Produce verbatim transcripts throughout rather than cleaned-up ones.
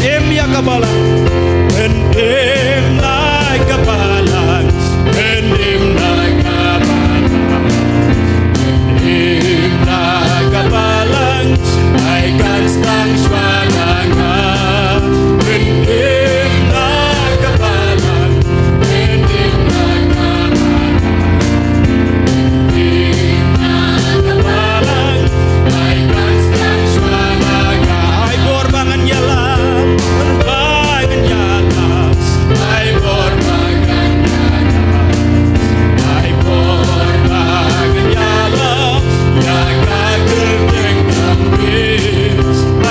Im ïa ka balang. Pynim na ka balang. Pynim na ka balang. Pynim na ka balang. Ai kan sdang shuwa na nga. Pynim na ka balang. Pynim na ka balang. Ai bor ba ngan ïalap, ba ngan ïalap. Ai bor ba ngan ïalap. Ai bor ba ngan ïalap. Ïa ka kyrteng jong phi.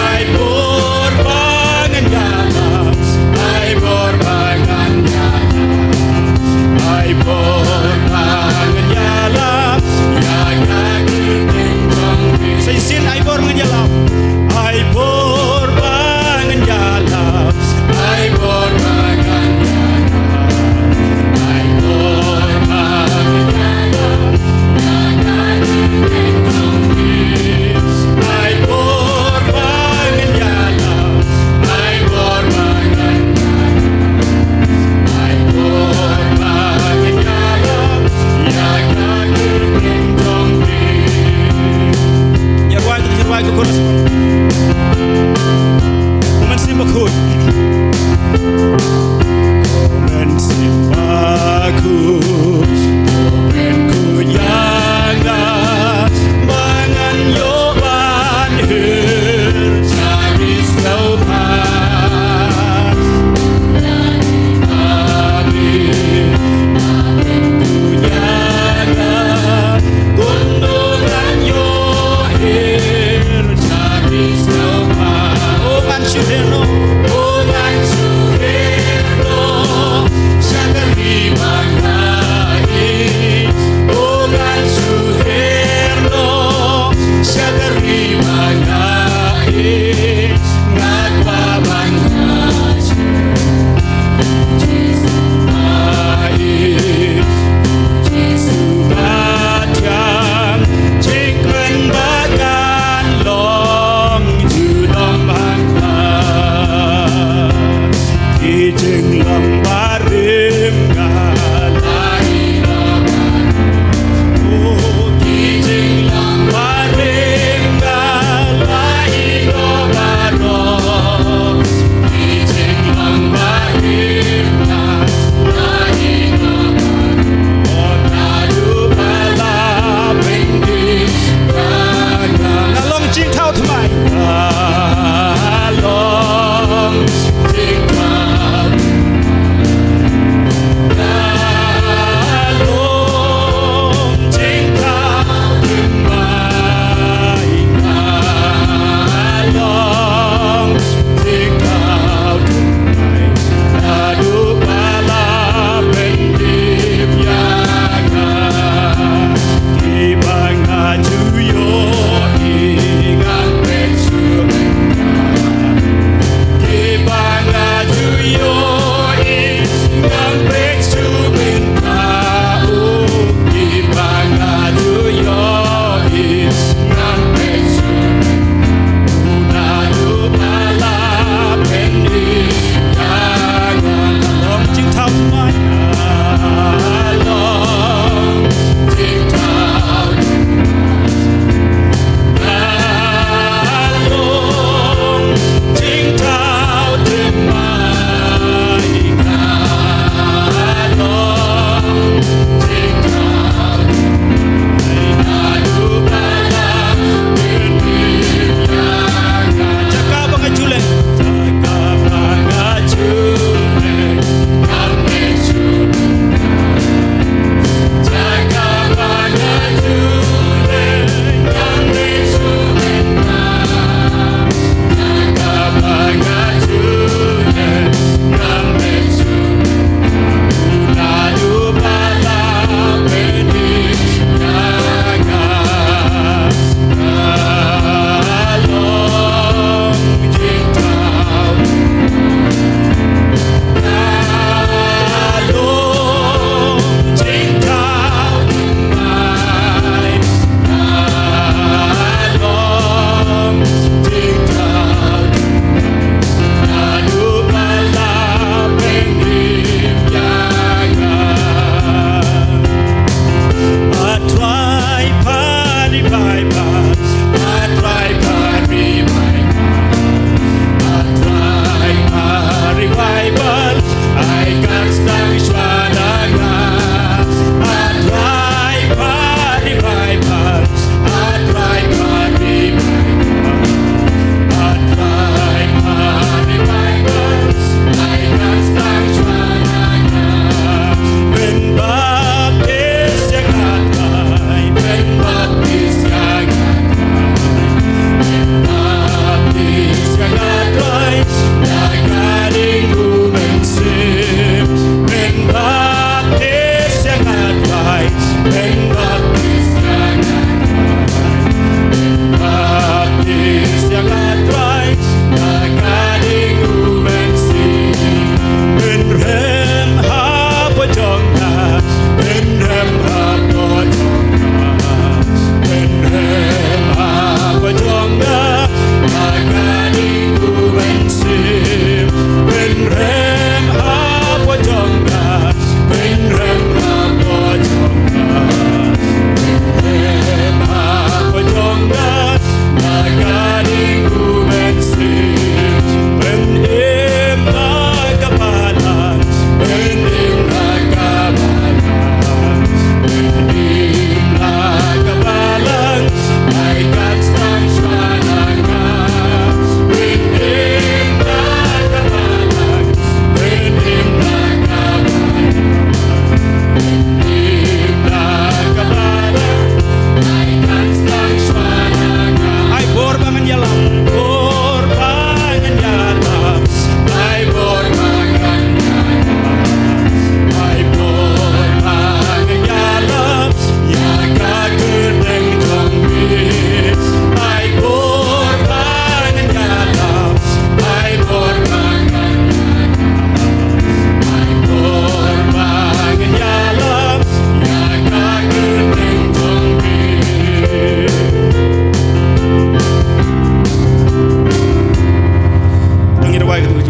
Ai bor ba ngan ïalap. Ai bor ba ngan ïalap. Ai bor ba ngan ïalap. Ïa ka kyrteng jong phi. Sa shisien, ai bor ba ngan ïalap. Ai bor ba ngan ïalap. Ai bor ba ngan ïalap. Ai bor ba ngan ïalap. Ïa ka kyrteng jong phi. Ai bor ba ngan ïalap. Ai bor ba ngan ïalap. Ai bor ba ngan ïalap. Ïa ka kyrteng jong phi. Ïa rwai, ïa rwai ka chorus. Mynsiem Bakhuid. Mynsiem Bakhuid. Bakhuid ïa nga. Ba ngan ïoh ban hiar sha ri sngewbha. Kumno ngan ïoh hiar sha ri sngewbha. O ngan shu hiar noh. O ngan shu hiar noh. Sha ka ri ba nga ïeit. O ngan shu hiar noh. Sha ka ri ba nga ïeit. Nga kwah ban ïashem. Jisu ba ïeit. Jisu ba thiang. Jingkmen ba kan long junom hangta.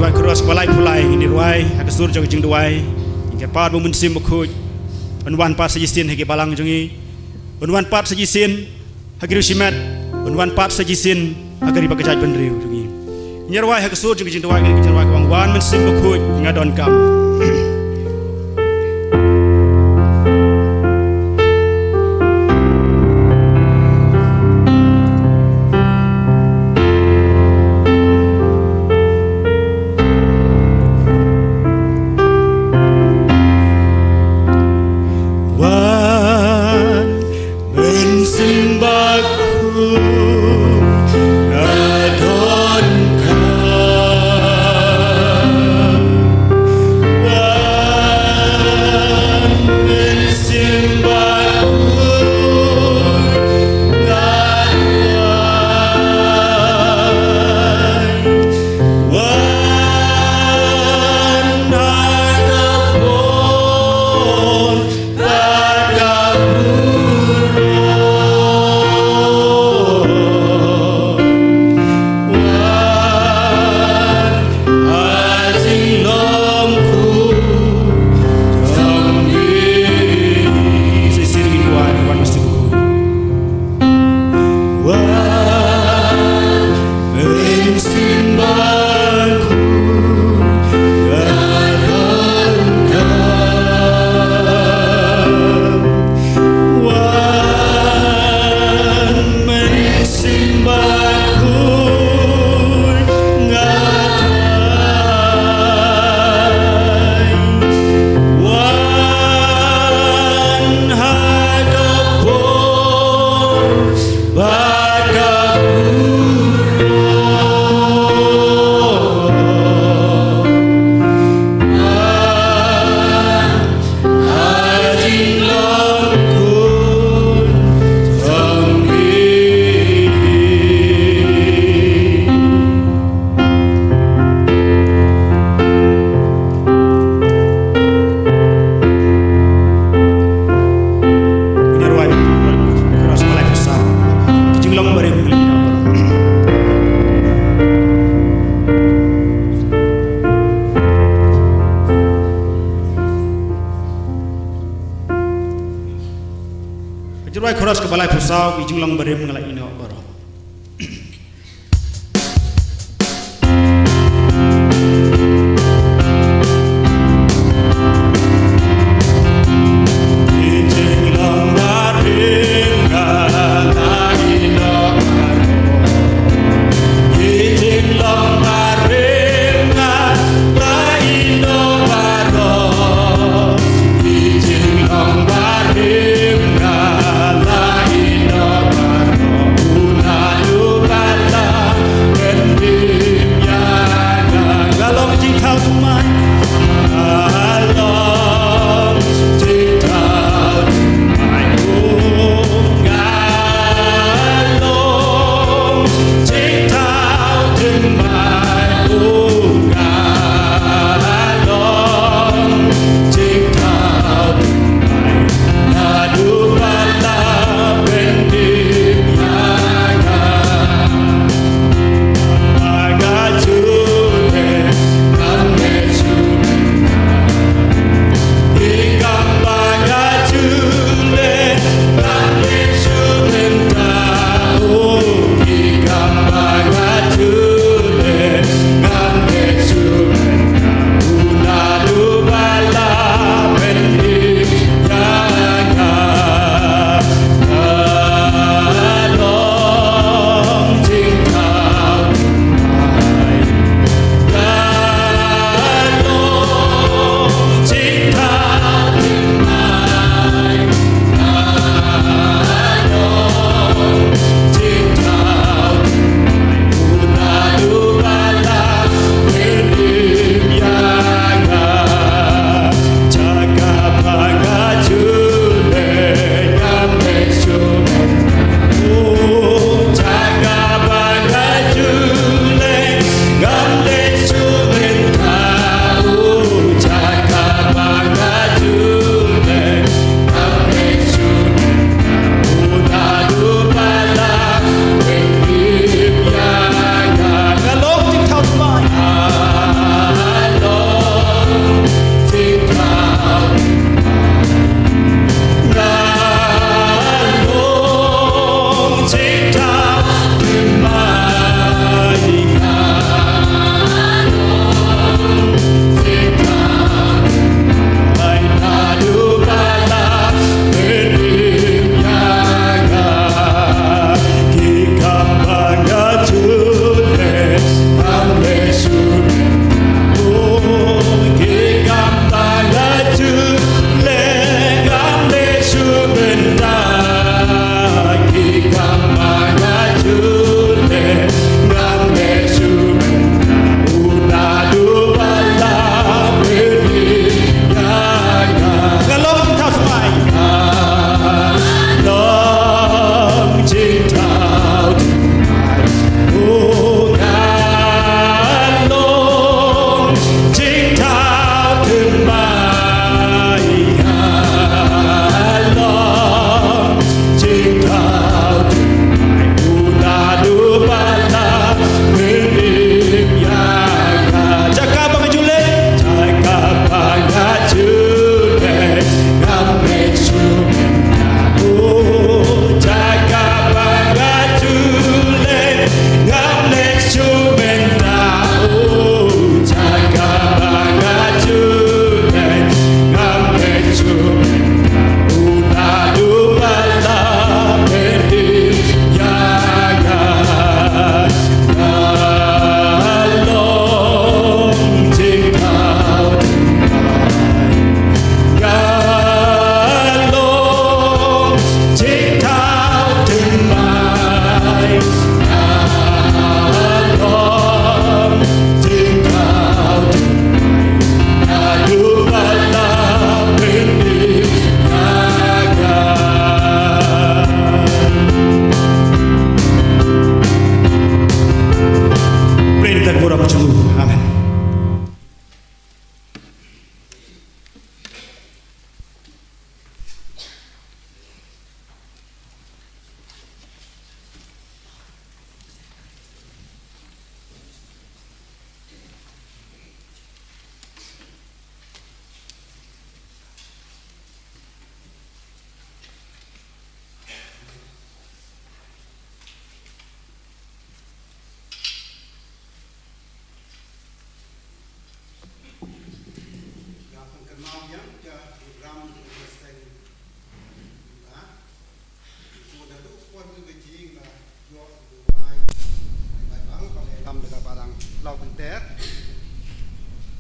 Duwai Chorus kaba laiphew lai, ngin ïa rwai ha ka sur jong ka jingduwai. Ngin kyrpad ba u Mynsiem Bakhuid un wan pat sa shisien ha ki balang jong ngi, un wan pat sa shisien ha ki riewshimet, un wan pat sa shisien ha ka ri bad ka jaitbynriew jong ngi. Ngin ïa rwai ha ka sur jong ka jingduwai, ngin ïa rwai kaba, Wan Mynsiem Bakhuid, nga donkam. Wan Mynsiem Bakhuid, nga donkam. Wan Mynsiem Bakhuid, nga donkam. Wan ha ka por bad ka burom. Wan ha ka jinglong khuid jong ngi. Shisien ngin duwai, Wan Mynsiem Bakhuid. Wan Mynsiem Bakhuid, nga donkam. Wan Mynsiem Bakhuid, nga donkam. Wan ha ka por bad ka burom. Wan ha ka jinglong khuid jong ngi. Ngin ïa rwai, Chorus kaba laiphew saw. Ka jinglong barim. Ka jingrwai Chorus kaba laiphew saw, ka jinglong barim nga la ïehnoh baroh.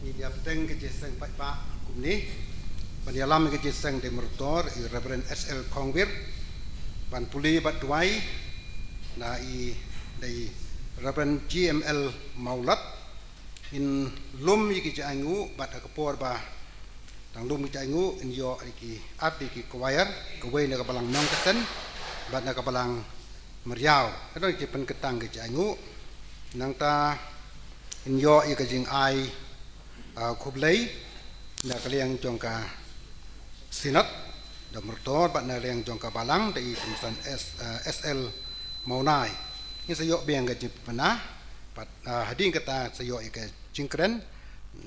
Ngin ïa bteng ka jingïaseng paidbah kumne. Ban ïalam ka jingïaseng da i mrot i Reverend S L Khongwir. Ban pule bad duwai na i da i Reverend G M L Mawlot. Ngin lum ïa ki jingainguh bad ha ka por ba dang lum ïa ki jingainguh, ngin ïoh ïa ki, ap ïa ki choir, kawei na ka balang Nongksen bad na ka balang Meriaw. Ka don ki pynkyntang ki jingainguh. Nangta ngin ïoh ïa ka jingai, ah, khublei na ka liang jong ka Synod, da mrot bad na ka liang jong ka balang da i Tymmen S, ah, S L Mawnai. Ngin sa ïoh biang ka jingpynbna bad, ah, hadien kata sa ïoh ïa ka jingkren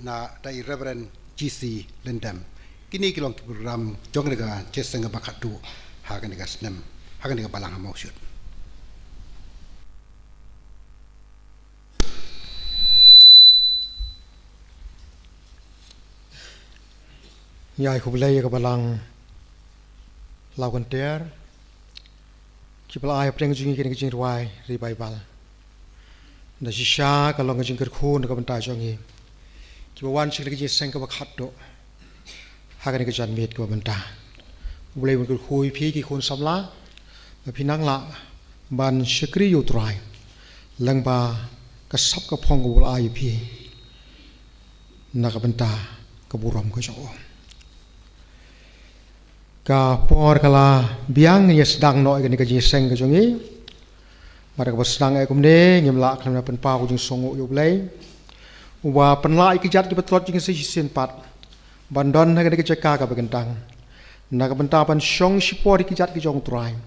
na da i Reverend G C Lyndem. Kine ki long ki program jong kane ka jingïaseng kaba khatduh ha kane ka snem, ha kane ka balang ha Mawshut. Ïa, khublei ïa ka balang Lawkynter. Kiba la ai hapdeng jong ngi kane ka jingrwai revival. Da shisha ka long ka jingkyrkhu na ka bynta jong ngi kiba wan sha kane ka jingïaseng kaba khatduh ha kane ka janmiet kaba mynta. U Blei un kyrkhu ïa phi ki khun samla ba phin nang lah ban shakri ïa u Trai lyngba ka sap ka phong kaba u la ai ïa phi na ka bynta ka burom ka jong u. Ka por ka la biang, ngin ïa sdang noh ïa kane ka jingïaseng ka jong ngi. Bad kaba sdang eh kumne, ngim lah khlem da pynpaw ka jingsngewnguh ïa u Blei uba pynlah ïa ki jait kiba tlot jong ngi sa shisien pat ban don ha kane ka jaka kaba kyntang na ka bynta ban shong shipor ïa ki jait ki jong u Trai,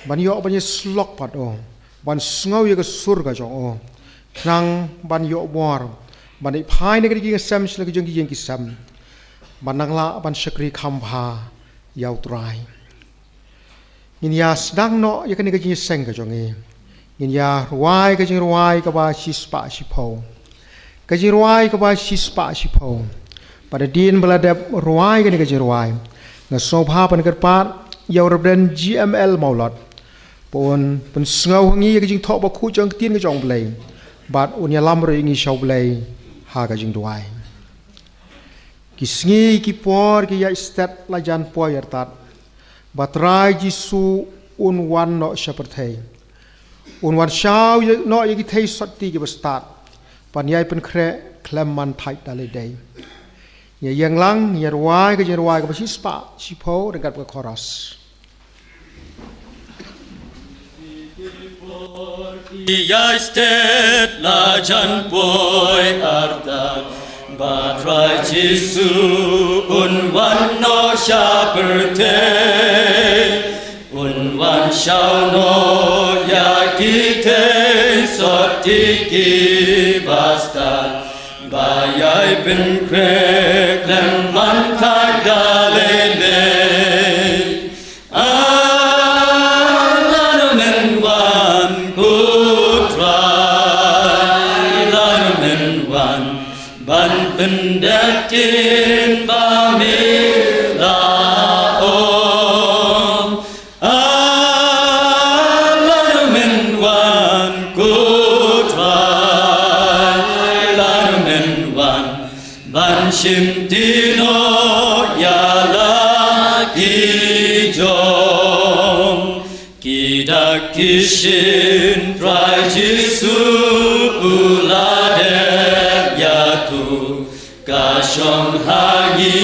ban ïoh ban ïasyllok bad u, ban sngew ïa ka sur ka jong u, khnang ban ïoh bor ban ïaid phai na ka jingïaseng sha la ka jong ki ïing ki sem, ban nang lah ban shakri kham bha ïa u Trai. Ngin ïa sdang noh ïa kane ka jingïaseng ka jong ngi. Ngin ïa rwai ka jingrwai kaba shispah shiphew. Ka jingrwai kaba shispah shiphew. Bad hadien ba la dep rwai kane ka jingrwai, nga sngewbha ban kyrpad ïa u Reverend G M L Mawlot ba un pynsngew ha ngi ïa ka jingthoh bakhuid jong ka ktien ka jong u Blei bad un ïalam ruh ïa ngi sha u Blei ha ka jingduwai. Ki sngi ki por ki ïaid stet la jan poi artat ba Trai Jisu un wan noh sha pyrthei. Un wan shaw ïa, noh ïa ki thei sotti kiba stad ban ïai pynkhreh khlem man thait da lade. Ïa ïeng lang, ïa rwai ka jingrwai kaba shispah shiphew ryngkat ka chorus. Ïa stet la jan poi artat ba Trai Jisu un wan noh sha pyrthei. Un wan shaw noh ïa ki thei sotti kiba stad ba ïai pynkhreh khlem man thait da lade. Ah, lano men wan ko Trai, lano men wan ban pyndep ktien ba me la ong. Ah, lano men wan ko Trai, lano men wan ban shimti noh ïa la ki jong. Ki dak ki shin Trai Jisu u la dep ïathuh, ka shong ha ngi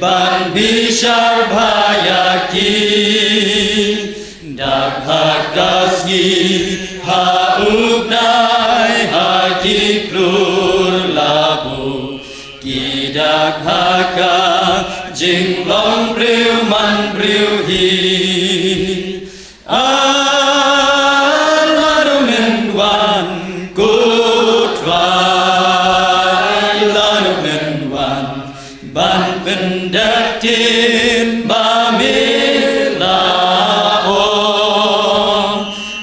ban bishar bha ïa ki. Dak ha ka sngi ha u bnai ha ki klur labu, ki dak ha ka jinglong briew man briew hi. Ah, lano men wan ko Trai, lano men wan ban pyndep ktien ba me la ong.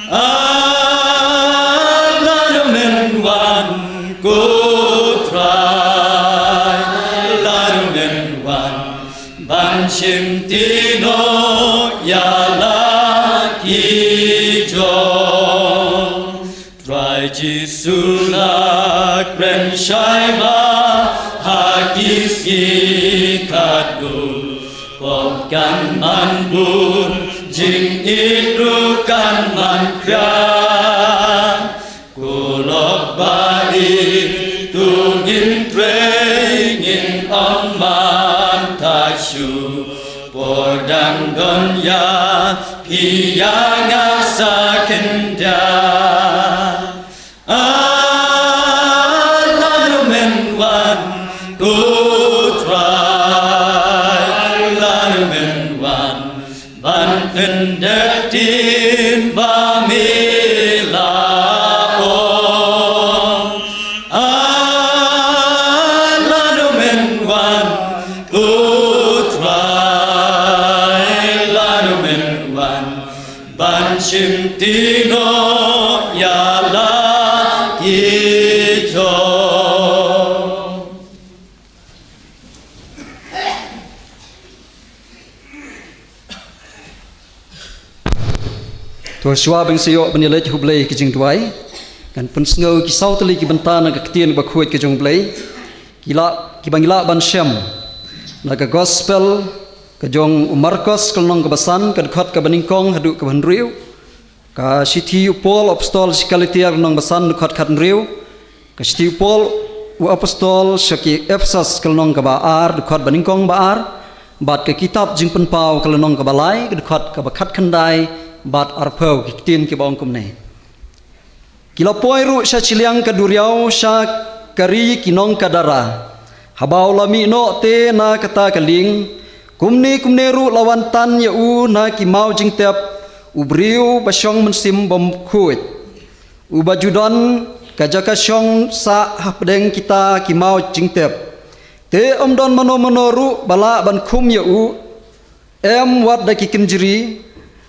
Ah, lano men wan ko Trai, lano men wan ban shimti noh ïa la ki jong. Trai Jisu la kren Dei ba ha ki sngi khatduh pop kan man bun, jingïeit ruh kan man khriat. Ko lok ba ïeit, to ngin trei, ngin ym man thait shuh. Por dang don ïa phi ïa nga sa khyndiat. Lano men wan, ko Trai, lano men wan, ban pyndep ktien ba me la ong. Lano men wan, ko Trai, lano men wan, ban shim ti noh ïa la ki jong. To shuwa ban sa ïoh ban ïaleit ha U Blei ki jingduwai, ngan pynsngew ki saw tylli ki bynta na ka ktien bakhuid ka jong U Blei, ki la, kiba ngi lah ban shem na ka Gospel ka jong u Markos, ka lynnong kaba san, ka dkhot kaba nyngkong haduh kaba hynriew. Ka shithi u Paul apostol sha ki Galatia, lynnong ba san, dkhot khathynriew. Ka shithi u Paul u apostol sha ki Ephesus, ka lynnong kaba ar, dkhot ba nyngkong bad ar. Bad ka kitab Jingpynpaw, ka lynnong kaba lai, ka dkhot kaba khatkhyndai bad arphew, ki ktien kiba ong kumne. Ki la poi ruh sha shiliang ka duriaw sha ka ri ki nong Gadara. Haba u la mih noh te na kata ka lieng, kumne kumne ruh la wan tan ïa u na ki maw jingtep u briew ba shong mynsiem bymkhuid, uba ju don ka jaka shong sah hapdeng kita ki maw jingtep. Te ym don mano mano ruh ba lah ban khum ïa u, em wat da ki kynjri,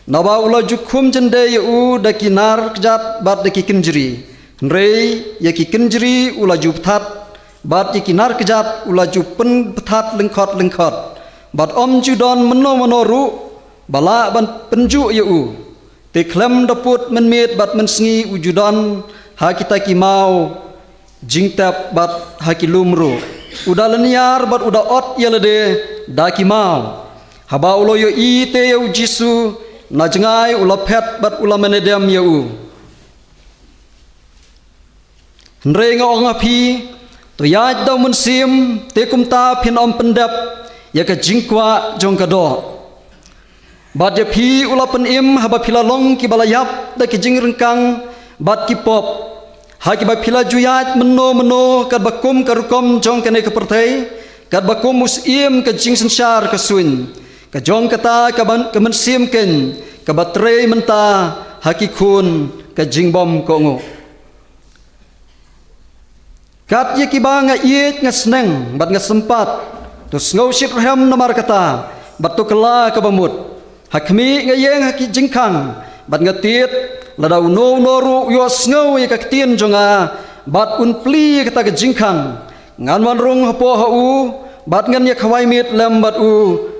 naba u la ju khum jyndei ïa u da ki nar kjat bad da ki kynjri. Hynrei ïa ki kynjri u la ju bthat, bad ïa ki nar kjat u la ju pynbthat lyngkhot lyngkhot. Bad ym ju don mano mano ruh ba lah ban pynjuh ïa u. Te khlem da pud mynmiet bad mynsngi u ju don ha kita ki maw jingtep bad ha ki lum ruh. U da lynñiar bad u da ot ïa lade da ki maw. Haba u la ïohi te ïa u Jisu na jngai, u la phet bad u la mynïadem ïa u. Hynrei nga ong ha phi, to ïaid da u mynsiem, te kumta phin ym pyndep ïa ka jingkwah jong ka doh. Bad ïa phi u la pynim haba phi la long kiba la ïap da ki jingryngkang bad ki pop, ha kiba phi la ju ïaid mynno mynno katba kum ka rukom jong kane ka pyrthei, katba kum u syiem ka jingsynshar ka suiñ, ka jong kata kaba, ka mynsiem keiñ kaba trei mynta ha ki khun ka jingbymkohnguh. Kat ïa kiba nga ïeit, nga sneng bad nga sympat, to sngew shitrhem namar kata, bad to kylla kaba mut. Ha khmih, nga ïeng ha ki jingkhang bad nga tied, lada uno uno ruh u ïohsngew ïa ka ktien jong nga bad un plie ïa kata ka jingkhang, ngan wan rung hapoh ha u bad ngan ïa khawai miet lem bad u,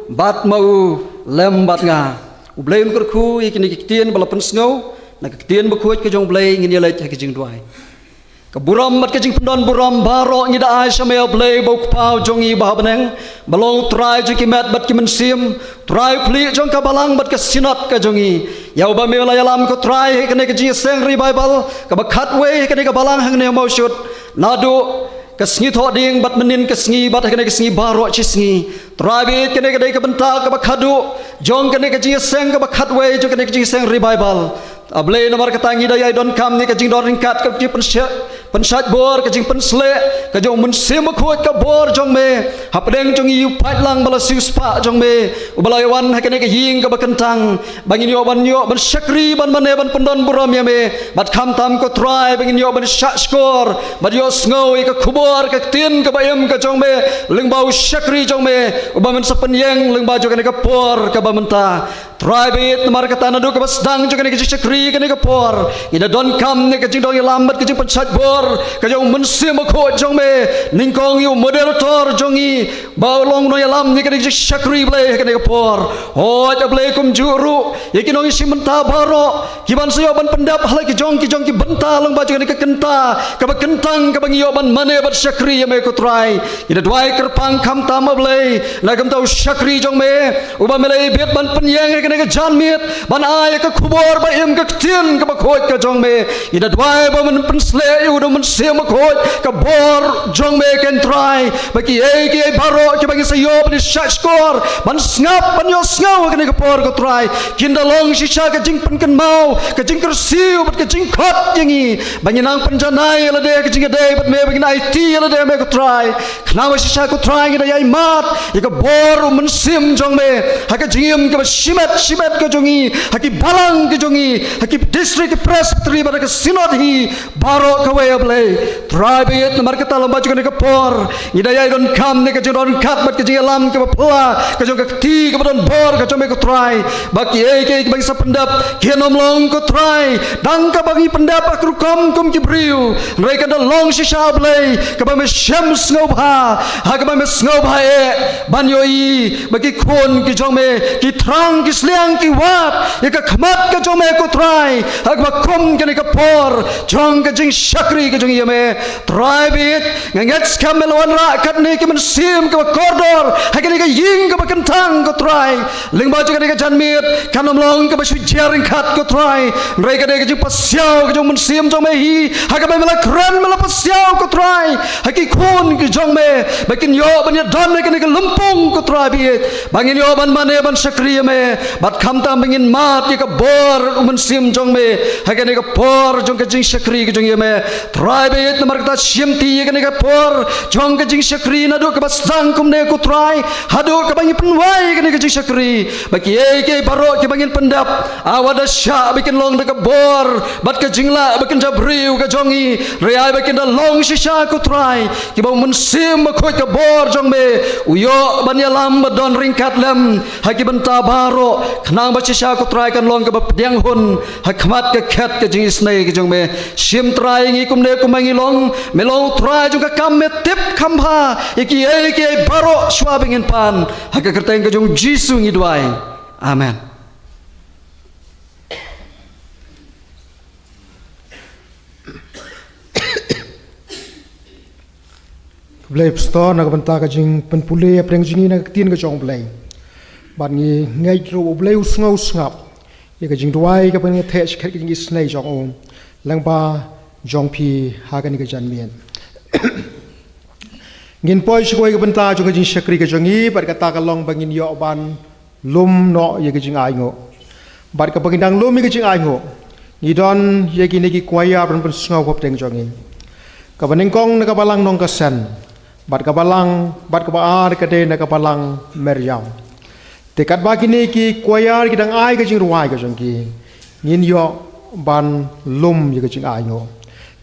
bad ma u lem bad nga. U Blei un kyrkhu ïa kine ki ktien ba la pynsngew na ka ktien bakhuid ka jong U Blei. Ngin ïaleit ha ki jingduwai. Ka burom bad ka jingpyndonburom baroh ngi da ai sha me, A Blei ba u Kpa jong ngi ba ha bneng, ba long u Trai jong ki met bad ki mynsiem, Trai u khlieh jong ka balang bad ka synod ka jong ngi. Ïa uba me la ïalam ko Trai ha kane ka jingïaseng revival kaba khatwei ha kane ka balang hangne ha Mawshut, naduh ka sngi Thohdieng bad mynnin ka sngi bad ha kane ka sngi baroh shi sngi. Trai bad kane ka dei ka bynta kaba khadduh jong kane ka jingïaseng kaba khatwei jong kane ka jingïaseng revival. A Blei namar kata ngi da ïai donkam ïa ka jingdon ryngkat, ka jingpynshai, pynshai bor, ka jingpynsleh ka jong u Mynsiem Bakhuid, ka bor jong me hapdeng jong ngi, u paidlang ba la siewspah jong me, uba la ïawan ha kane ka ïing kaba kyntang, ba ngin ïoh ban ïoh ban shakri, ban mane, ban pyndonburom ïa me. Bad khamtam ko Trai ba ngin ïoh ban shahshkor bad ïohsngew ïa ka khubor ka ktien kaba im ka jong me lyngba u shakri jong me uba men sa pynïeng lyngba jong kane ka por kaba mynta. Trai baieit, namar kata naduh kaba sdang jong kane ka jingshakri kane ka por, ngi da donkam ïa ka jingdon ïalam bad ka jingpynshait bor ka jong u Mynsiem Bakhuid jong me, nyngkong ïa u moderator jong ngi, ba u long u nongïalam ïa kane ka jingshakri Blei ha kane ka por. Hooid A Blei, kumjuh ruh ïa ki nongïashim bynta baroh kiban sa ïoh ban pyndep ha la ki jong ki jong ki bynta lyngba jong kane ka kynta kaba kyntang kaba ngi ïoh ban mane bad shakri ïa me ko Trai. Ngi da duwai kyrpang khamtam A Blei na ka bynta u shakri jong me, uba me la ibit ban pynïeng ha kane ka janmiet ban ai ïa ka khubor ba im, ka ktien kaba khuid ka jong me. Ngi da duwai ba men pynsleh ïa u da u Mynsiem Bakhuid ka bor jong me, ko Trai, ba kiei kiei baroh kiba ngi sa ïoh ban ïashah shkor, ban sngap, ban ïohsngew ha kane ka por ko Trai, kin da long shisha ka jingpynkynmaw, ka jingkyrsiew bad ka jingkhot ïa ngi ba ngin nang pynjanai ïa lade ha ka jingïadei bad me, ba ngin aiti ïa lade ha me ko Trai. Khnang ba shisha ko Trai ngi da ïai mad ïa ka bor u Mynsiem jong me ha ka jingim kaba shimet shimet ka jong ngi, ha ki balang ka jong ngi, ha ki district, ki presbytery bad ha ka synod hi baroh kawei A Blei. Trai baieit, namar kata lyngba jong kane ka por ngi da ïai donkam ïa ka jingdonkam bad ka jingïalam kaba phylla ka jong ka kti kaba don bor ka jong me ko Trai, ba kiei kiei kiba ngi sa pyndep kin ym long ko Trai dang kaba ngi pyndep ha ka rukom kum ki briew, hynrei kan da long shisha A Blei kaba me shem sngewbha, ha kaba me sngewbha eh ban ïohi ba ki khun ki jong me ki thrang ki sliang ki wad ïa ka khmat ka jong me ko Trai, ha kaba kum kane ka por jong ka jingshakri ka jong ngi ïa me. Trai baieit, nga ngeit skhem me la wanrah katne ka mynsiem kaba kordor ha kane ka ïing kaba kyntang ko Trai. Lyngba jong kane ka janmiet kan ym long kaba shu jia ryngkat ko Trai, hynrei ka dei ka jingpasiaw ka jong u Mynsiem jong me hi, ha kaba me la kren, me la pasiaw ko Trai, ha ki khun ki jong me ba kin ïoh ban ïadon ha kane ka lympung ko Trai baieit, ba ngin ïoh ban mane ban shakri ïa me. Bad khamtam ba ngin mad ïa ka bor u Mynsiem jong me ha kane ka por jong ka jingshakri ka jong ngi ïa me. Trai baieit, namar kata shimti ïa kane ka por jong ka jingshakri naduh kaba sdang kumne ko Trai haduh kaba ngi pynwai ïa kane ka jingshakri, ba kiei kiei baroh kiba ngin pyndep, ah, wat da shah ba kin long da ka bor bad ka jinglah ba kin jabriew ka jong ngi, hynrei ai ba kin da long shisha ko Trai kiba u Mynsiem Bakhuid ka bor jong me u ïoh ban ïalam bad don ryngkat lem ha ki bynta baroh, khnang ba shisha ko Trai kan long kaba pdiang hun ha khmat ka khet ka jingisynei ka jong me. Shim Trai ïa ngi kumne kumba ngi long, me long u Trai jong ka kam, me tip kham bha ïa kiei kiei baroh shuwa ba ngin pan. Ha ka kyrteng ka jong u Jisu ngi duwai. Amen. Khublei pastor na ka bynta ka jingpynpule hapdeng jong ngi na ka ktien ka jong U Blei. Bad ngi ngeit ruh U Blei u sngew sngap ïa ka jingduwai kaba ngi theh shikhet ka jingisynei jong u lyngba jong phi ha kane ka janmiet. Ngin poi sha kawei ka bynta jong ka jingshakri ka jong ngi, bad kata ka long ba ngin ïoh ban lum noh ïa ka jingainguh. Bad kaba ngi dang lum ïa ka jingainguh, ngi don ïa kine ki choir ban pynsngew hapdeng jong ngi. Kaba nyngkong na ka balang Nongkasen, bad ka balang, bad kaba ar ka dei na ka balang Meriaw. Te katba kine ki choir ki dang ai ka jingrwai ka jong ki, ngin ïoh ban lum ïa ka jingainguh.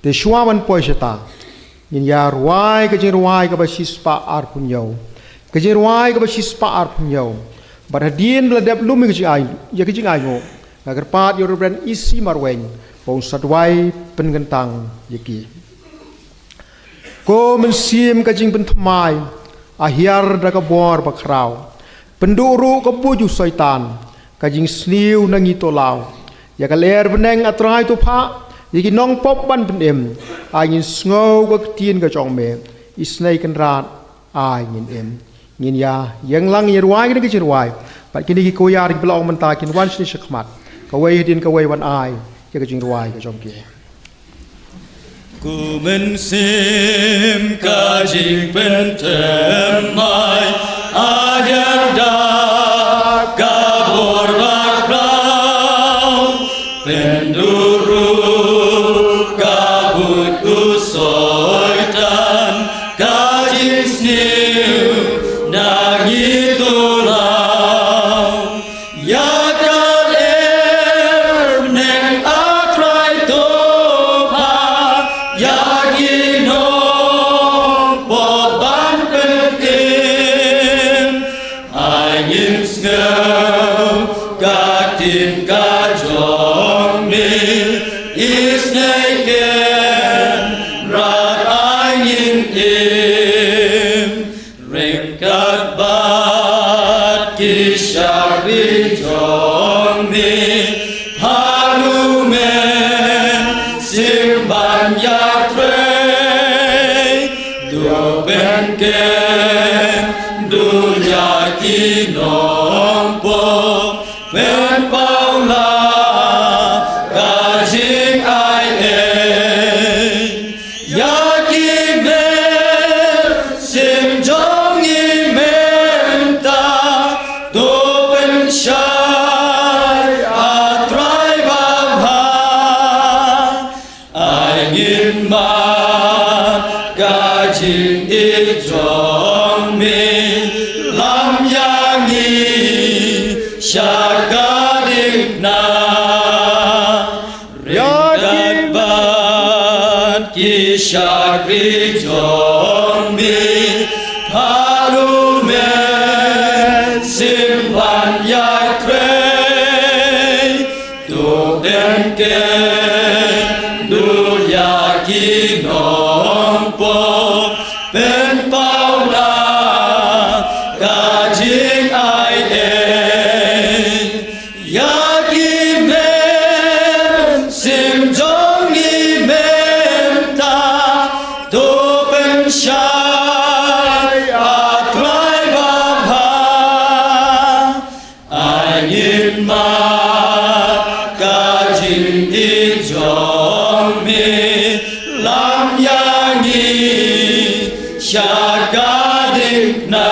Te shuwa ban poi shata, ngin ïa rwai ka jingrwai kaba shispah arphew hynñiew. Ka jingrwai kaba shispah arphew hynñiew. Bad hadien ba la dep lum ïa ka jingai, ïa ka jingainguh, nga kyrpad ïa u Reverend E C Marwein ba un sa duwai pynkyntang ïa ki. Ko Mynsiem ka jingpynthymmai, a hiar da ka bor bakhraw, pynduh ruh ka buit u Soitan, ka jingsniew na ngi to law. Ïa ka lyer bneng, A Trai, to phah ïa ki nongpop ban pynim. Ai ngin sngew ka ktien ka jong me. Isynei Kynrad, ai ngin im. Ngin ïa ïeng lang ïa rwai kane ka jingrwai. Bad kine ki choir kiba la ong mynta kin wan shane shakhmat, kawei hadien kawei, wan ai ïa ka jingrwai ka jong ki. Ko Mynsiem ka jingpynthymmai, a hiar da ka bor bakhraw, pynduh ruh ka buit u Soitan, ka jingsniew na ngi to law. Ïa ka lyer bneng, A Trai, to phah ïa ki nongpop ban pynim. Ai ngin sngew ka Pynken duh ïa ki nongpop, pynpaw la ka jingai ei. Ïa ki mynsiem jong ngi mynta, to pynshai, A Trai babha. Ai ngin mad ka jingïeit jong me, lam ïa ngi sha ka diengphna. Ryngkat bad ki shakri jong me, haduh mynsiem ban ïatrei. To pynken duh ïa ki nongpop, pynpaw la ka jingai ei. Ïa ki mynsiem jong ngi mynta, to pynshai, A Trai babha. Ai ngin mad ka jingïeit jong me, lam ïa ngi sha ka diengphna.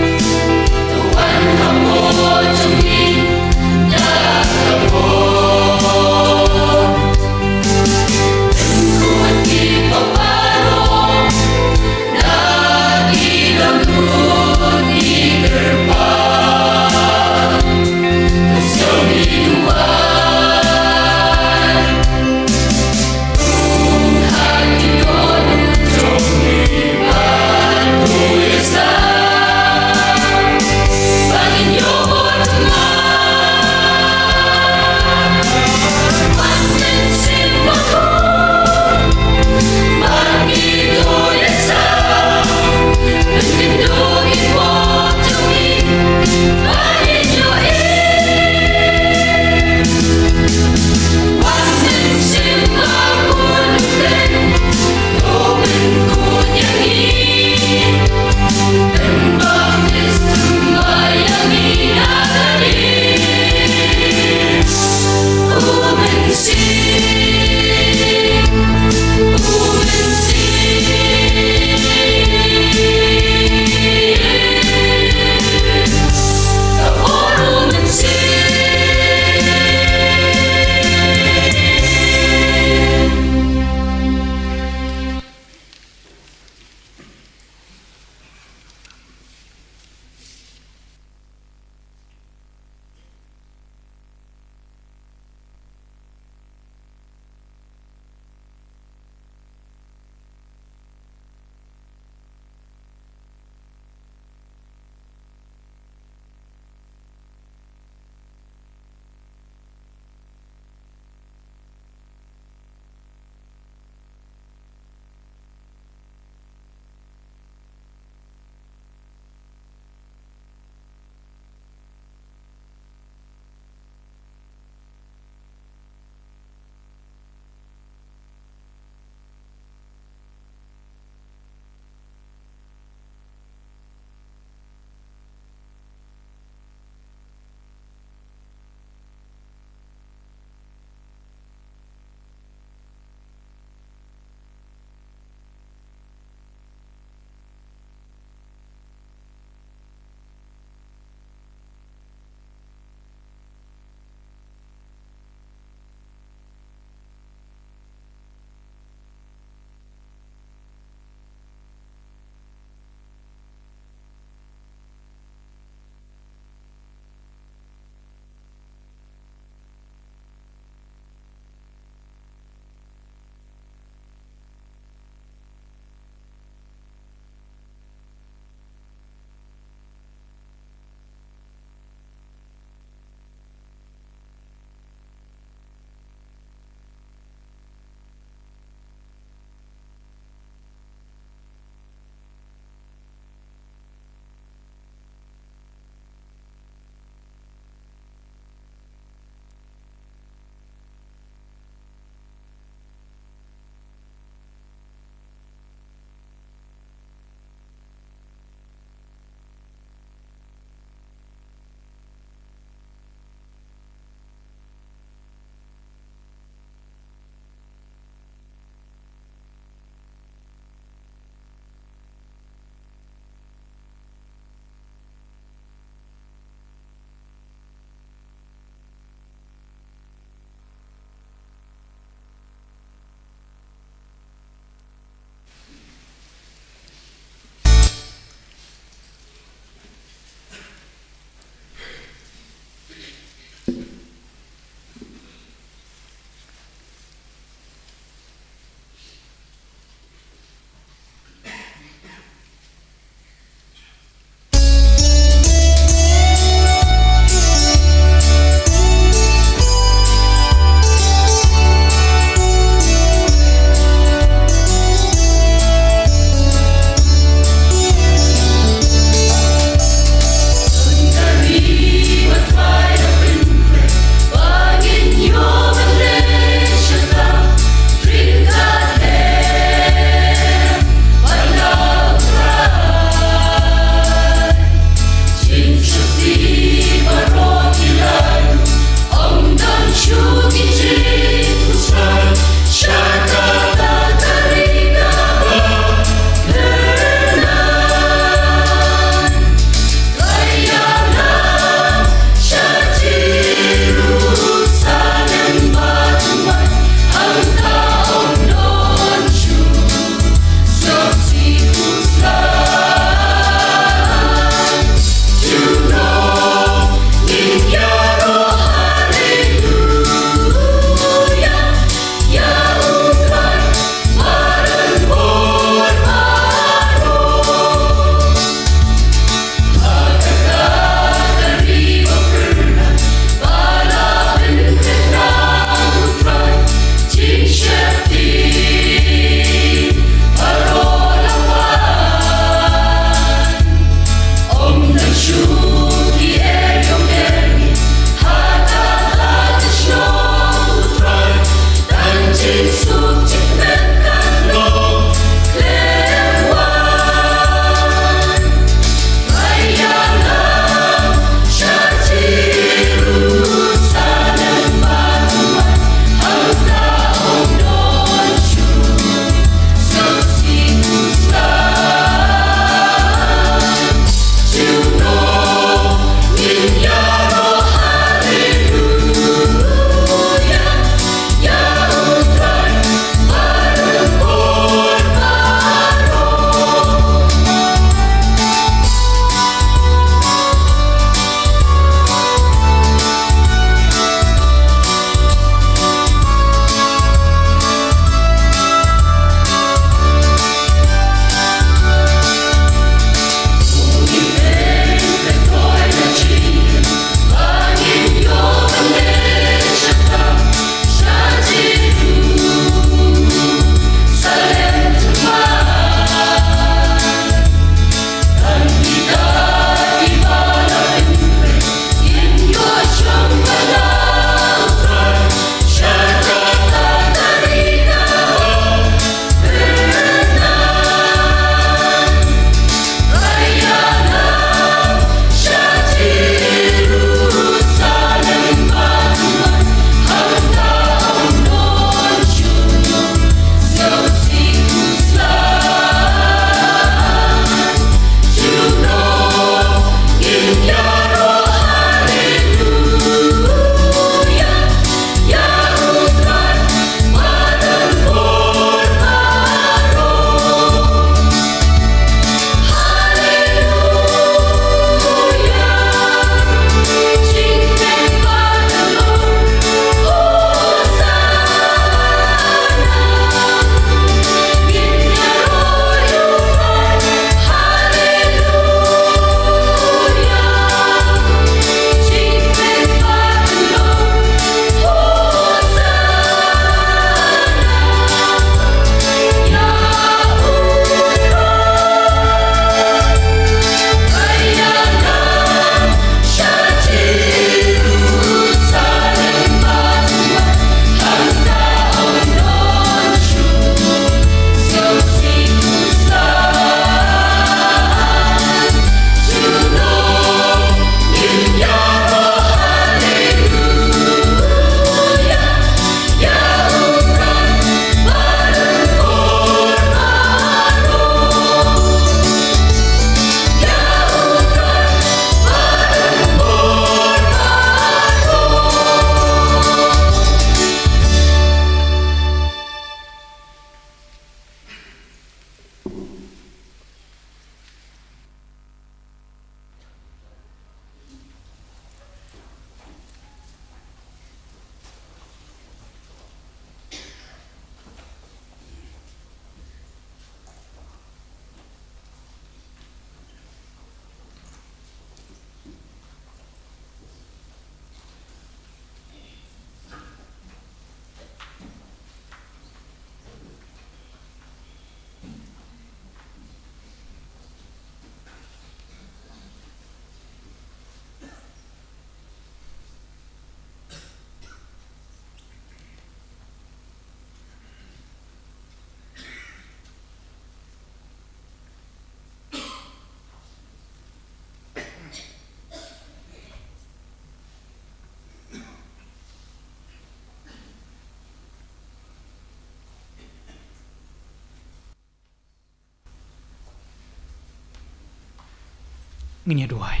Ngin ïa duwai.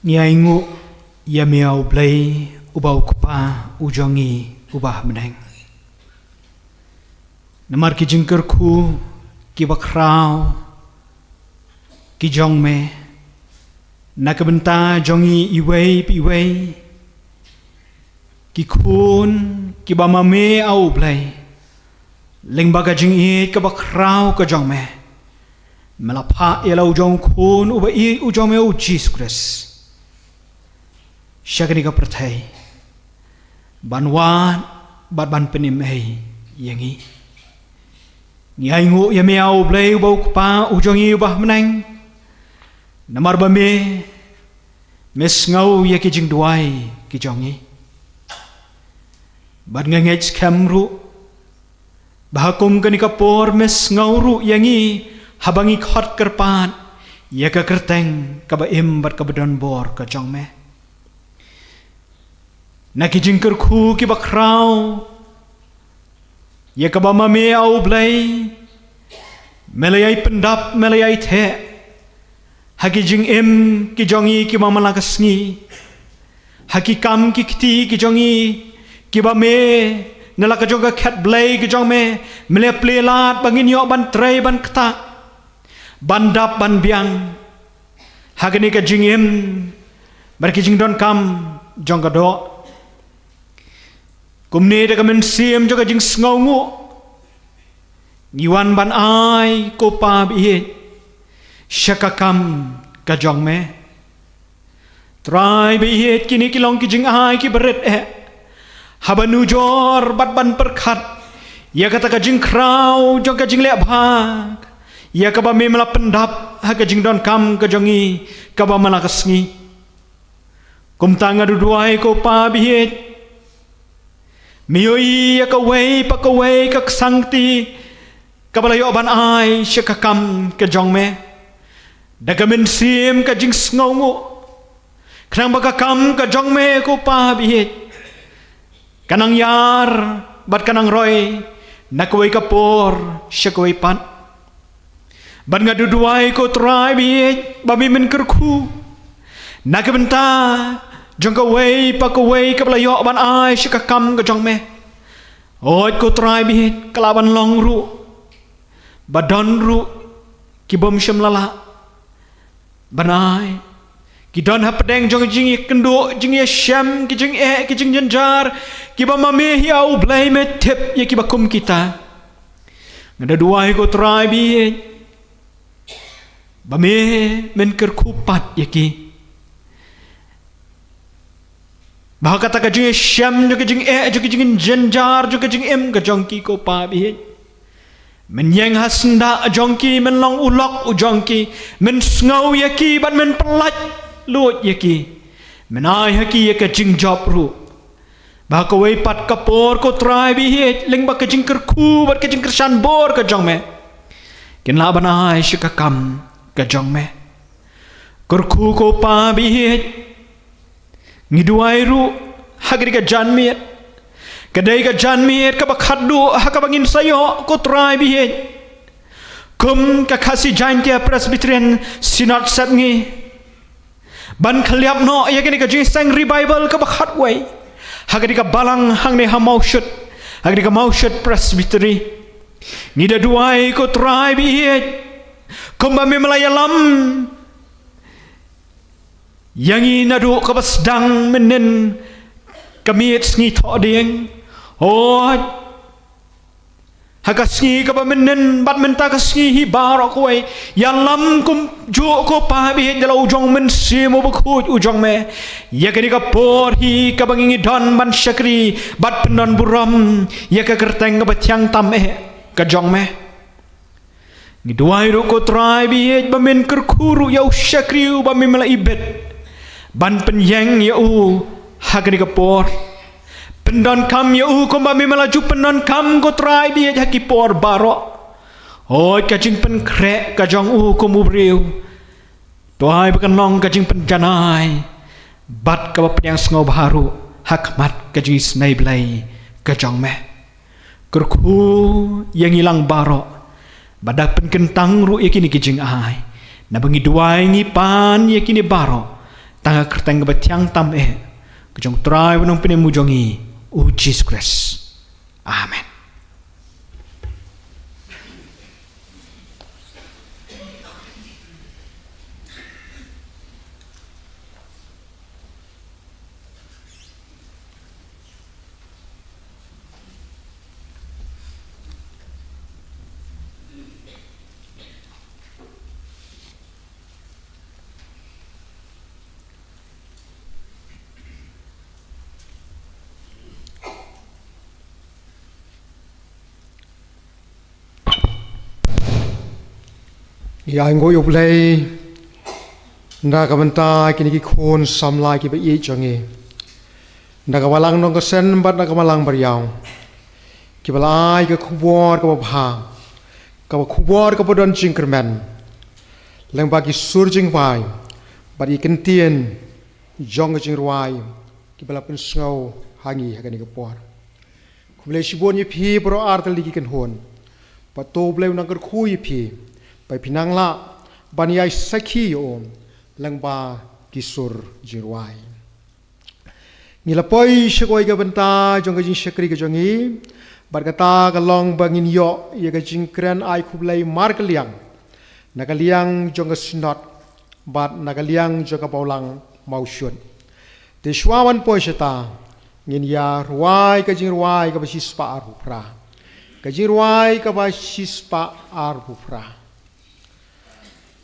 Ngi ainguh ïa me, a U Blei, uba u Kpa u jong ngi uba ha bneng. Namar ki jingkyrkhu kiba khraw ki jong me na ka bynta jong ngi iwei pa iwei, ki khun kiba ma me, a U Blei, lyngba ka jingïeit kaba khraw ka jong me, me la phah ïa la u jong u Khun uba ïeit u jong me, U Jisu Khrist, sha kane ka pyrthei ban wad bad ban pynim ei ïa ngi. Ngi ainguh ïa me, a U Blei, uba u Kpa u jong ngi uba ha bneng, namar ba me, me sngew ïa ki jingduwai ki jong ngi. Bad nga ngeit skhem ruh ba ha kum kane ka por me sngew ruh ïa ngi haba ngi khot kyrpad ïa ka kyrteng kaba im bad kaba don bor ka jong me. Na ki jingkyrkhu kiba khraw ïa kaba ma me, a U Blei, me la ïai pyndap, me la ïai theh ha ki jingim ki jong ngi kiba man la ka sngi, ha ki kam ki kti ki jong ngi kiba me, na la ka jong ka khet blei ka jong me, me la plie lad ba ngin ïoh ban trei, ban ktah, ban dap, ban biang ha kane ka jingim bad ki jingdonkam jong ka doh. Kumne da ka mynsiem jong ka jingsngewnguh ngi wan ban ai, ko Pa ba ïeit, sha ka kam ka jong me. Trai ba ïeit, kine ki long ki jingai kiba rit eh, haba nujor bad ban pyrkhat ïa kata ka jingkhraw jong ka jingleh bha ïa kaba me, me la pyndap ha ka jingdonkam ka jong ngi kaba man la ka sngi. Kumta nga duwai, ko Pa ba ïeit, me ïohi ïa kawei pa kawei ka ksangkti kaba la ïoh ban ai sha ka kam ka jong me da ka mynsiem ka jingsngewnguh, khnang ba ka kam ka jong me, ko Pa ba ïeit, ka nang ïar bad ka nang roi na kawei ka por sha kawei pat. Bad nga duwai, ko Trai ba ïeit, ba me, men kyrkhu na ka bynta jong kawei pa kawei kaba la ïoh ban ai sha ka kam ka jong me. Oi, ko Trai ba ïeit, ka lah ban long ruh ba don ruh ki bym shym la lah ban ai, ki don hapdeng jong ka jingïakynduh, jingïashem, ki jingeh, ki jingjynjar, kiba ma me hi, a U Blei, me tip ïa kiba kum kita. Nga da duwai, ko Trai ba ïeit, ba me, men kyrkhu pat ïa ki, ba ha kata ka jingïashem jong ka jingeh, jong ka jingjynjar, jong ka jingim ka jong ki, ko Pa ba ïeit, men ïeng ha syndah jong ki, men long u lok u jong ki, men sngew ïa ki bad men pyllait luid ïa ki, men ai ha ki ïa ka jingjop ruh, ba ha kawei pat ka por, ko Trai ba ïeit, lyngba ka jingkyrkhu bad ka jingkyrshan bor ka jong me, kin lah ban ai sha ka kam ka jong me. Kyrkhu, ko Pa ba ïeit, ngi duwai ruh ha kane ka janmiet, ka dei ka janmiet kaba khatduh ha kaba ngin sa ïoh, ko Trai ba ïeit, kum ka Khasi Jaintia Presbyterian Synod Sepngi, ban khylliap noh ïa kane ka jingïaseng revival kaba khatwei ha kane ka balang hangne ha Mawshut, ha kane ka Mawshut Presbytery. Ngi da duwai, ko Trai ba ïeit, kumba me, me la ïalam ïa ngi naduh kaba sdang mynnin ka miet sngi Thohdieng, oi, ha ka sngi kaba mynnin bad mynta ka sngi hi baroh kawei, ïalam kumjuh, ko Pa ba ïeit, da la u jong u Mynsiem Bakhuid u jong me ïa kane ka por hi kaba ngi, ngi don ban shakri bad pyndonburom ïa ka kyrteng kaba thiang tam eh ka jong me. Ngi duwai ruh, ko Trai ba ïeit, ba men kyrkhu ruh ïa u shakri uba me, me la ibit ban pynïeng ïa u ha kane ka por. Pyndonkam ïa u kumba me, me la ju pyndonkam, ko Trai ba ïeit, ha ki por baroh. Oi, ka jingpynkhreh ka jong u kum u briew, to ai ba kan long ka jingpynjanai bad kaba pdiang sngewbha ruh ha khmat ka jingisynei Blei ka jong me. Kyrkhu ïa ngi lang baroh, bad da pynkyntang ruh ïa kine ki jingai, Naba ngi duwai ngi pan ïa kine baroh tang ha ka kyrteng kaba thiang tam eh ka jong u Trai bad u Nongpynim jong ngi, u Jisu Khrist. Amen. Ïa nguh ïa U Blei na ka bynta kine ki khun samla kiba ïeit jong ngi, na ka balang nongkyrshan bad na ka balang bariaw, kiba la ai ka khubor kaba bha, kaba khubor kaba don jingkyrmen lyngba ki sur jingwai bad ki kyntien jong ka jingrwai kiba la pynsngew ha ngi ha kane ka por. Khublei shibun ïa phi baroh ar tylli ki kynhun. Bad to U Blei un nang kyrkhu ïa phi ba phin nang lah ban ïai sakhi ïa u lyngba ki sur jingrwai. Ngi la poi sha kawei ka bynta jong ka jingshakri ka jong ngi, bad kata ka long ba ngin ïoh ïa ka jingkren ai khublei markylliang na ka liang jong ka Synod bad na ka liang jong ka Bawlang Mawshut. Te shuwa ban poi shata, ngin ïa rwai ka jingrwai kaba shispah arphew phra, ka jingrwai kaba shispah arphew phra.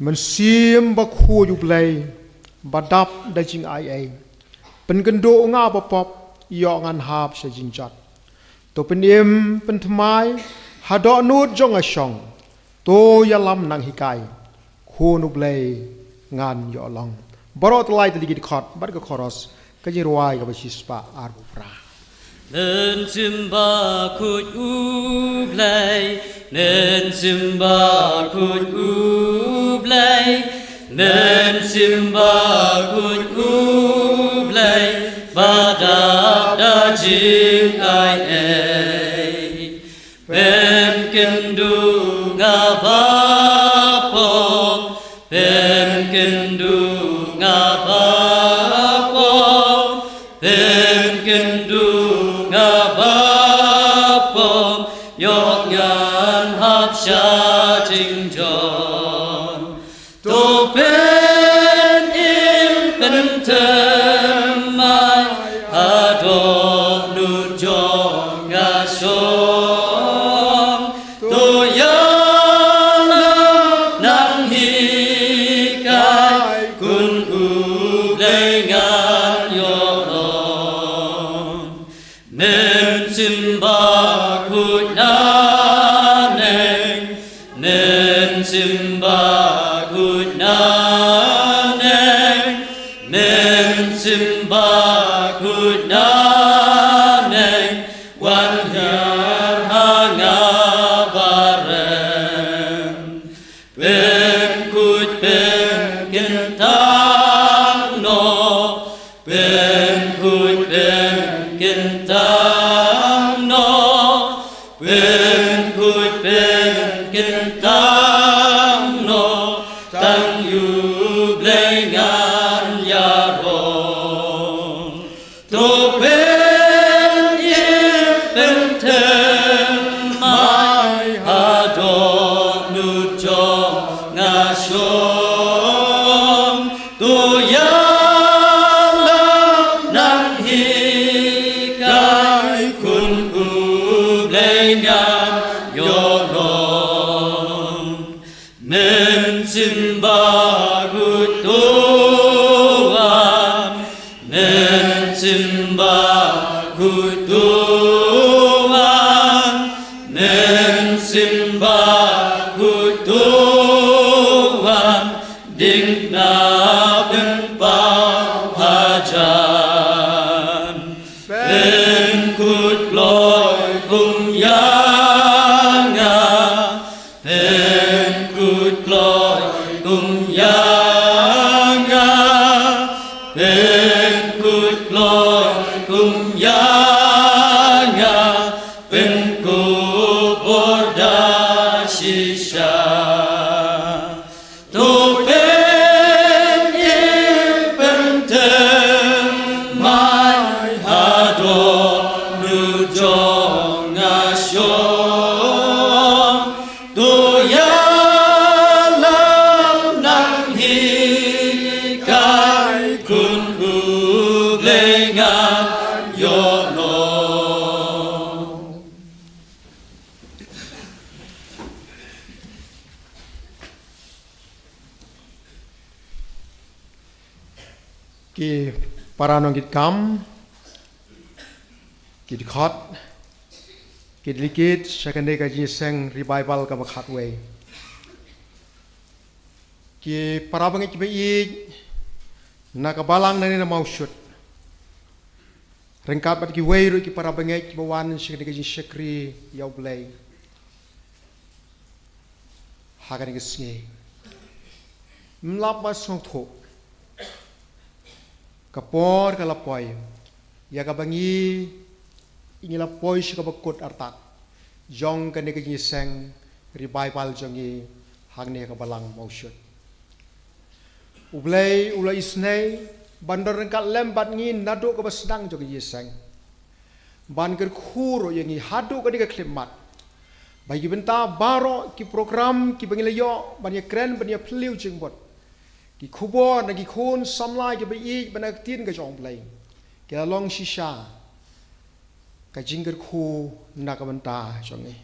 Mynsiem Bakhuid U Blei, ba dap da jingaiei, pynkynduh nga ba pop, ïoh ngan hap sha jingjot. To pynim pynthymmai ha dohnud jong nga shong. To ïalam nang hikai, khun U Blei ngan ïoh long. Baroh tylli tylli ki dkhot bad ka chorus, ka jingrwai kaba shispah arphew phra. Mynsiem Bakhuid U Blei, Mynsiem Bakhuid U Blei, Mynsiem Bakhuid U Blei, ba dap da jingaiei, pynkynduh nga ba pop, pynkynduh nga ba pop, pynkynduh nga ba pop, ïoh ngan hap sha jingjot. To pynim pynthymmai ha dohnud jong nga shong. To ïalam nang hikai, khun U Blei ngan ïoh long. Mynsiem Bakhuid naneng, Mynsiem Bakhuid naneng, Mynsiem Bakhuid naneng, wan hiar ha nga ba rem. Pynkhuid pynkyntang noh, pynkhuid pynkyntang noh, pynkhuid pynkyntang noh, tang ïa U Blei ngan ïarong. To pynim pynthymmai ha dohnud jong nga shong. To ïalam nang hikai, khun U Blei ngan ïoh long. Mynsiem Bakhuid to wan, Mynsiem Bakhuid to wan, Mynsiem Bakhuid to wan, ding na pynpaw hajan. Pynkhuid kloi kum ïa nga, pynkhuid kloi kum ïa nga, pynkhuid kloi kum ïa nga, pynkhuid bor da shisha. To Ki para nongkitkam, ki dkhot, ki delegate sha kane ka jingïaseng revival kaba khatwei. Ki para bangeit kiba ïeit na ka balang nangne na Mawshut, ryngkat bad kiwei ruh ki para bangeit kiba wan sha kane ka jingshakri ïa U Blei ha kane ka sngi. Ym lap ba sngewthuh, ka por ka la poi ïa kaba ngi, ngi la poi sha kaba kut artat jong kane ka jingïaseng revival jong ngi hangne ha ka balang Mawshut. U Blei u la isynei ban don ryngkat lem bad ngi naduh kaba sdang jong ka jingïaseng, ban kyrkhu ruh ïa ngi haduh kane ka khyllipmat, ba ki bynta baroh, ki program kiba ngi la ïoh ban ïakren, ban ïaphylliew jingmut, ki khubor na ki khun samla kiba ïeit ba na ka ktien ka jong U Blei, ki la long shisha ka jingkyrkhu na ka bynta jong ngi.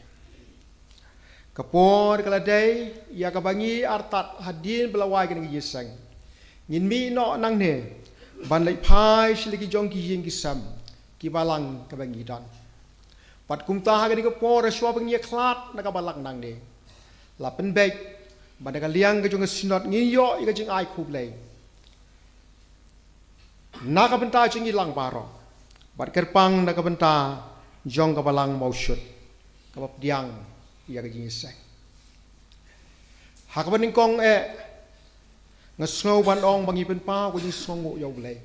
Ka por ka la dei ïa kaba ngi artat hadien ba la wai kane ka jingïaseng, ngin mih noh nangne ban leit phai sha la ki jong ki ïing ki sem, ki balang kaba ngi don. Bad kumta ha kane ka por, shuwa ba ngin ïakhlad na ka balang nangne, la pynbeit ba na ka liang ka jong ka Synod ngin ïoh ïa ka jingai khublei na ka bynta jong ngi lang baroh, bad kyrpang na ka bynta jong ka balang Mawshut kaba pdiang ïa ka jingïaseng. Ha kaba nyngkong eh, nga sngew ban ong ba ngi pynpaw ka jingsngewnguh ïa U Blei,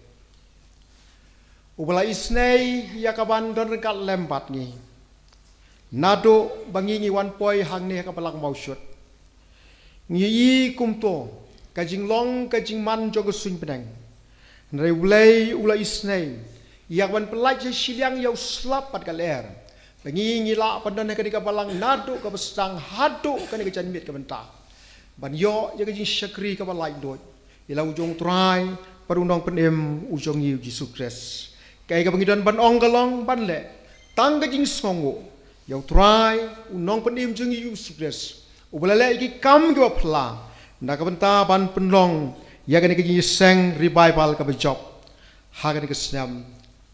uba la isynei ïa ka ban don ryngkat lem bad ngi naduh ba ngi, ngi wan poi hangne ha ka balang Mawshut. Ngi i kumto ka jinglong ka jingman jong ka suiñ bneng. Hynrei U Blei u la isynei ïa ka ban pyllait sha shiliang ïa u slap bad ka lyer, ba ngi, ngi lah ban don ha kane ka balang naduh kaba sdang haduh kane ka janmiet ka bynta, ban ïoh ïa ka jingshakri kaba laitluid ïa la u jong U Trai bad U Nongpynim u jong ngi U Jisu Khrist. Kaei kaba ngi don ban ong ka long ban leh tang ka jingsngewnguh ïa U Trai, U Nongpynim jong ngi U Jisu Khrist, uba la leh ïa ki kam kiba phylla na ka bynta ban pynlong ïa kane ka jingïaseng revival kaba jop ha kane ka snem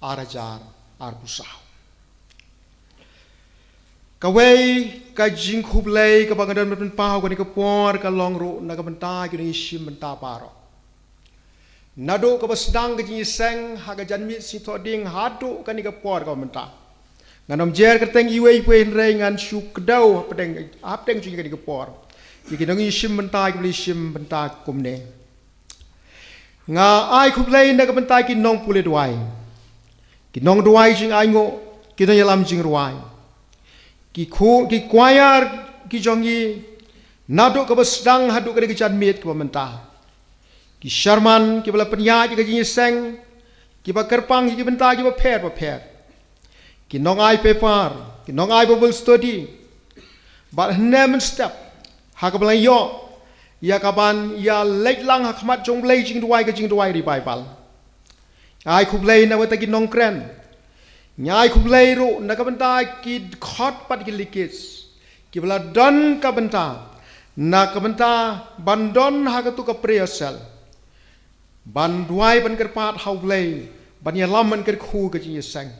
ar hajar arphew saw. Kawei ka jingkhublei kaba nga don ban pynpaw kane ka por ka long ruh na ka bynta ki nongïashim bynta baroh. Naduh kaba sdang ka jingïaseng ha ka janmiet Sngi Thohdieng haduh kane ka por kaba mynta, ngan ym jer kyrteng iwei pa iwei, hynrei ngan shu kdew hapdeng, hapdeng jong kane ka por, ïa ki nongïashim bynta kiba la ïashim bynta kumne. Nga ai khublei na ka bynta ki nongpule duwai, ki nongduwai jingainguh, ki nongïalam jingrwai, ki khu-, ki choir ki jong ngi, naduh kaba sdang haduh kane ka janmiet kaba mynta, ki sharman kiba la pynïaid ïa ka jingïaseng, kiba kyrpang ïa ki bynta kiba pher bapher, ki nongai paper, ki nongai Bible study, bad hynne mynstep ha kaba la ïoh ïa ka ban ïaleit lang ha khmat jong U Blei jingduwai, ka jingduwai revival. Ai khublei na ka bynta ki nongkren. Ngi ai khublei ruh na ka bynta ki dkhot bad ki delegate kiba la don ka bynta, na ka bynta ban don ha katu ka prayer cell, ban duwai, ban kyrpad ha U Blei, ban ïalam, ban kyrkhu ka jingïaseng.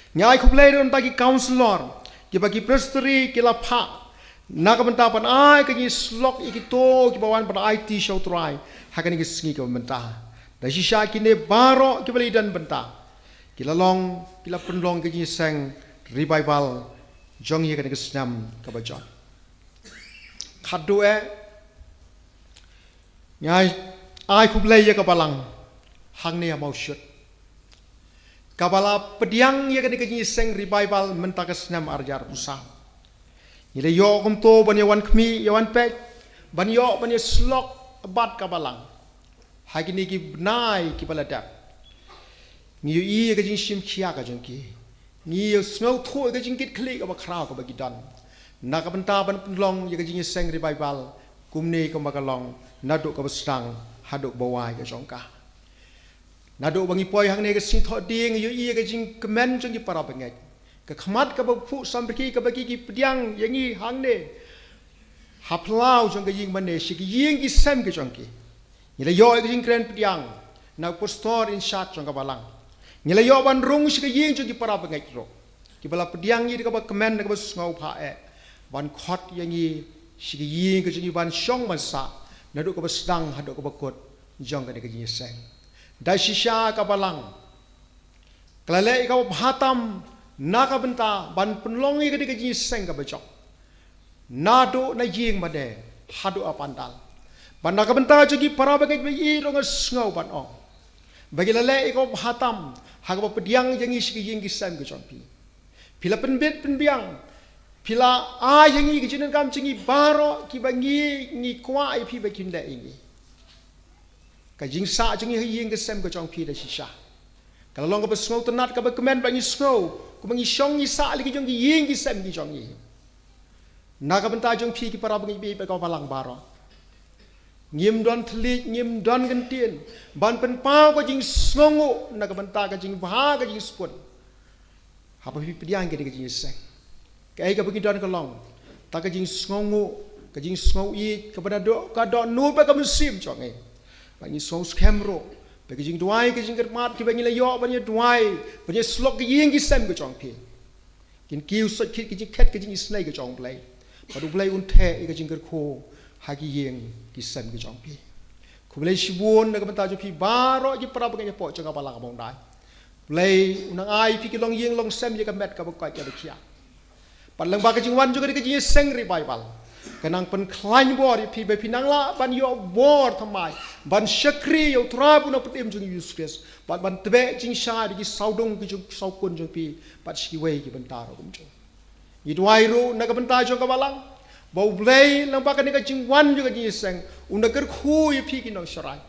Ngi ai khublei ruh na ka bynta ki councillor, kiba ki presbytery ki la phah na ka bynta ban ai ka jingïasyllok ïa kito kiba wan ban aiti sha U Trai ha kane ka sngi kaba mynta. Da shisha kine baroh kiba la ïadon bynta, ki la long, ki la pynlong ka jingïaseng revival jong ngi ha kane ka snem kaba jot. Khatduh eh, ngi ai, ai khublei ïa ka balang hangne ha Mawshut, kaba la pdiang ïa kane ka jingïaseng revival mynta ka snem ar hajar arphew saw. Ngi la ïoh kumto ban ïawan khmih, ïawan peit, ban ïoh ban ïasyllok bad ka balang ha kine ki bnai kiba la dep. Ngi ïohi ïa ka jingshim khia ka jong ki. Ngi ïohsngew thuh ïa ka jingkitkhlieh kaba khraw kaba ki don na ka bynta ban pynlong ïa ka jingïaseng revival kumne kumba ka long naduh kaba sdang haduh kaba wai ka jong ka. Naduh ba ngi poi hangne ha ka Sngi Thohdieng, ngi ïohi ïa ka jingkmen jong ki para bangeit, ka khmat kaba phuh samrkhie kaba ki, ki pdiang ïa ngi hangne ha phyllaw jong ka ïing mane, sha ki ïing ki sem ki jong ki. Ngi la ïoh ïa ka jingkren pdiang, na u pastor in charge jong ka balang. Ngi la ïoh ban rung sha ka ïing jong ki para bangeit ruh, kiba la pdiang ïa kaba kmen, kaba sngewbha eh, ban khot ïa ngi sha ka ïing ka jong ngi ban shong ban sah, naduh kaba sdang haduh kaba kut jong kane ka jingïaseng. Da shisha ka balang ka la leh ïa kaba bha tam na ka bynta ban pynlong ïa kane ka jingïaseng kaba jong, naduh na ïing mane haduh ha pandal. Bad na ka bynta jong ki para bangeit ba ïeit ruh nga sngew ban ong ba ki la leh ïa kaba bha tam ha kaba pdiang ïa ngi sha ka ïing ki sem ka jong phi. Phi la pynbit pynbiang, phi la ai ïa ngi ka jingdonkam jong ngi baroh kiba ngi, ngi kwah ïa phi ba kin leh ïa ngi. Ka jingsah jong ngi ha ïing ka sem ka jong phi da shisha ka la long kaba sngewtynnat, kaba kmen, ba ngi sngew kumba ngi shong ngi sah lei ki jong ki ïing ki sem ki jong ngi. Na ka bynta jong phi ki para bangeit ba ïeit bad ka balang baroh, ngim don thylliej, ngim don kyntien ban pynpaw ka jingsngewnguh na ka bynta ka jingbha ka jingspun haba phi pdiang ïa kane ka jingïaseng. Kaei kaba ngi don ka long ta ka jingsngewnguh, ka jingsngew ïeit kaba naduh ka dohnud bad ka mynsiem jong ngi. Bad ngi sngew skhem ruh ba ka jingduwai, ka jingkyrpad kiba ngi la ïoh ban ïa duwai, ban ïa syllok ka ïing ki sem ka jong phi, kin kiew sot khit ka jingkhet ka jingisynei ka jong U Blei. Bad U Blei un theh ïa ka jingkyrkhu ha ki ïing ki sem ka jong phi. Khublei shibun na ka bynta jong phi baroh ki para bangeit hapoh jong ka balang Mawdai. Blei u nang ai phi ki longïing longsem ïa ka met kaba koit kaba khiah. Bad lyngba ka jingwan jong ka jingïaseng revival, ka nang pynkhlaiñ bor ïa phi ba phin nang lah ban ïoh bor thymmai ban shakri ïa U Trai bad U Nongpynim jong ngi U Jisu Khrist, bad ban tbeh jingshai da ki sawdong ki jong, sawkun jong phi bad sha kiwei ki bynta ruh kumjuh. Ngi duwai ruh na ka bynta jong ka balang ba U Blei lyngba kane ka jingwan jong ka jingïaseng un da kyrkhu ïa phi ki nongsharai,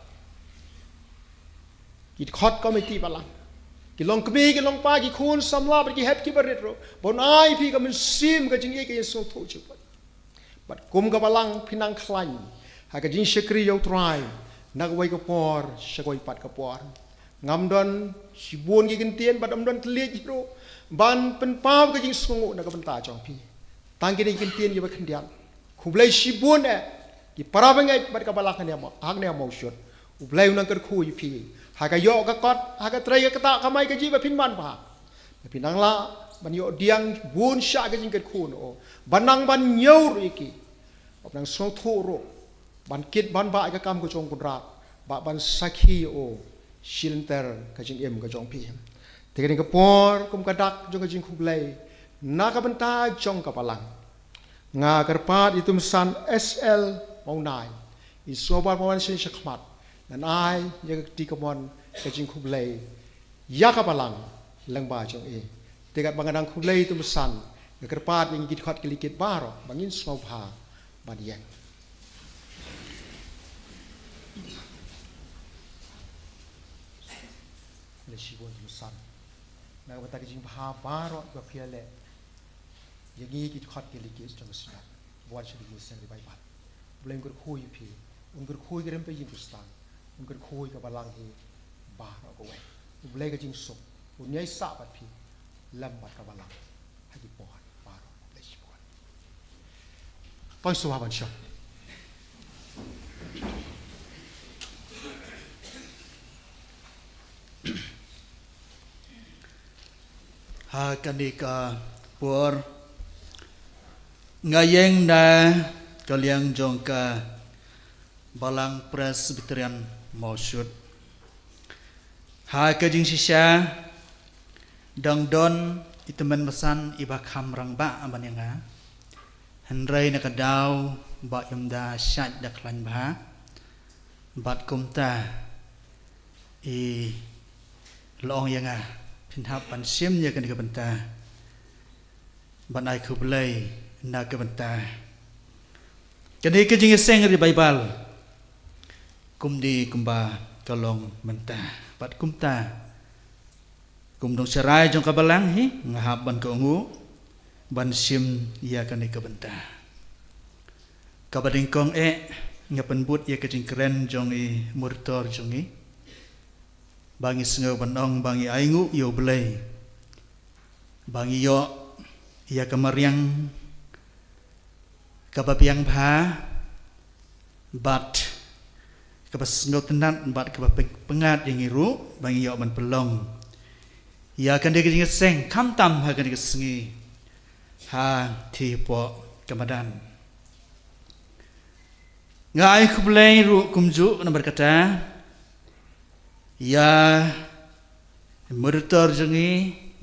ki dkhot komiti balang, ki longkmie ki longpa, ki khun samla bad ki hep ki barit ruh, ba un ai phi ka mynsiem ka jingïeit ka jingsngewthuh jingpynim. Bad kum ka balang phin nang khlaiñ ha ka jingshakri ïa U Trai na kawei ka por sha kawei pat ka por. Ngam don shibun ki kyntien bad ym don thylliej ruh ban pynpaw ka jingsngewnguh na ka bynta jong phi. Tang kine ki kyntien kiba khyndiat. Khublei shibun eh ki para bangeit bad ka balang hangne ha Mawshut. U Blei u nang kyrkhu ïa phi ha ka ïoh ka kot, ha ka trei ka ktah kamai kajih ba phin man bha, ba phin nang lah ban ïoh pdiang bun shah ka jingkyrkhu na u, ban nang ban ñiew ruh ïa ki, ban nang sngewthuh ruh ban kit ban bah ïa ka kam ka jong U Kynrad, bad ban sakhi ïa u shilynter ka jingim ka jong phi. Te kane ka por kum ka dak jong ka jingkhublei na ka bynta jong ka balang, nga kyrpad ïa i Tumsan S L Mawnai, in sngewbha ban wan sha ngi shakhmat, ngan ai ïa ka kti kamon ka jingkhublei ïa ka balang lyngba jong i. Te katba nga dang khublei i Tumsan, nga kyrpad ïa ngi ki dkhot ki lykit baroh ba ngin sngewbha ban ïeng. Khublei shibun Tumsan na ka bynta ka jingbha baroh ba phi la leh ïa ngi ki dkhot ki lykit jong ka Synod ba wan sha ka jingïaseng revival. U Blei un kyrkhu ïa phi, un kyrkhu ïa ka rympei jingpyrshang, un kyrkhu ïa ka balang hi baroh kawei. U Blei ka jingsuk un ïaisah bad phi lem bad ka balang ha ki por baroh. Khublei shibun. Poi shuwa ban shong. Ha kane ka por nga ïeng na ka liang jong ka Balang Presbyterian Mawshut. Ha ka jingshisha dang don i tymmen basan iba kham rangbah ban ïa nga, hynrei na ka daw ba im da shait da khlaiñ bha, bad kumta i la ong ïa nga phin hap ban shim ïa kane ka bynta ban ai khublei na ka bynta kane ka jingïaseng revival kumne kumba ka long mynta. Bad kumta kum u nongsharai jong ka balang hi nga hap ban kohnguh ban shim ïa kane ka bynta. Kaba nyngkong eh nga pynbud ïa ka jingkren jong i monitor jong ngi ba ngi sngew ban ong ba ngi ainguh ïa U Blei ba ngi ïoh ïa ka mariang kaba biang bha bad kaba sngewtynnat bad kaba peng-, pyngngad ïa ngi ruh ba ngi ïoh ban pynlong ïa kane ka jingïaseng, khamtam ha kane ka sngi ha thipoh ka madan. Nga ai khublei ruh kumjuh namar kata ïa moderator jong ngi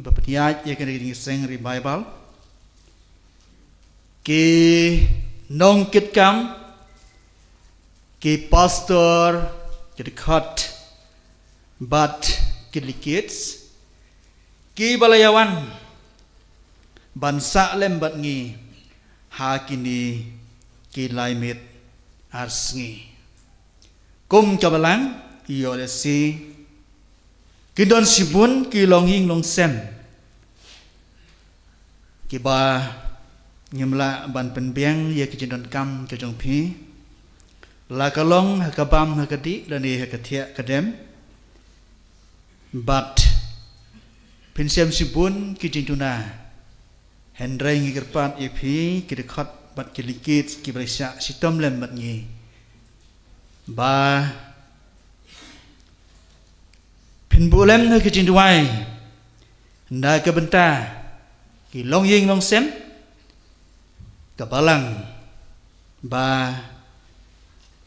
ba pynïaid ïa kane ka jingïaseng revival, ki nongkitkam, ki pastor, ki dkhot bad ki delegate kiba la ïawan ban sah lem bad ngi ha kine ki lai miet ar sngi. Kum ka Balang, ïoh lehse kin don shibun ki longïing longsem kiba ngim lah ban pynbiang ïa ki jingdonkam ki jong phi, la ka long ha ka bam ha ka dih lane ha ka thiah ka dem. Bad phin shem shibun ki jingduna, hynrei ngi kyrpad ïa phi ki dkhot bad ki delegate kiba la shah shitom lem bad ngi ba phin buh lem na ki jingduwai na ka bynta ki longïing longsem ka Balang ba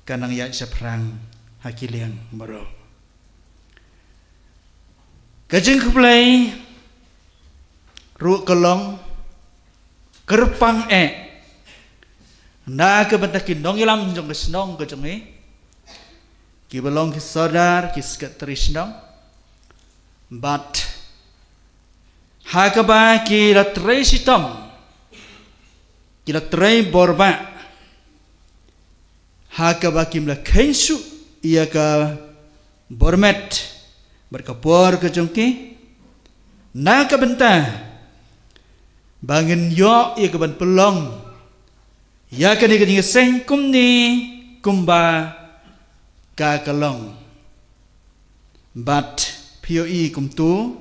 kan nang ïaid shaphrang ha ki liang baroh. Ka jingkhublei ruh ka long kyrpang eh na ka bynta ki nongïalam jong ka shnong ka jong ngi, kiba long ki sordar, ki sekretari shnong, bad ha kaba ki la trei shitom, ki la trei bor bah, ha kaba kim la kheiñ shuh ïa ka bor met bad ka por ka jong ki na ka bynta ba ngin ïoh ïa ka ban pynlong ïa kane ka jingïaseng kumne kumba ka ka long. Bad phi ïohi kumto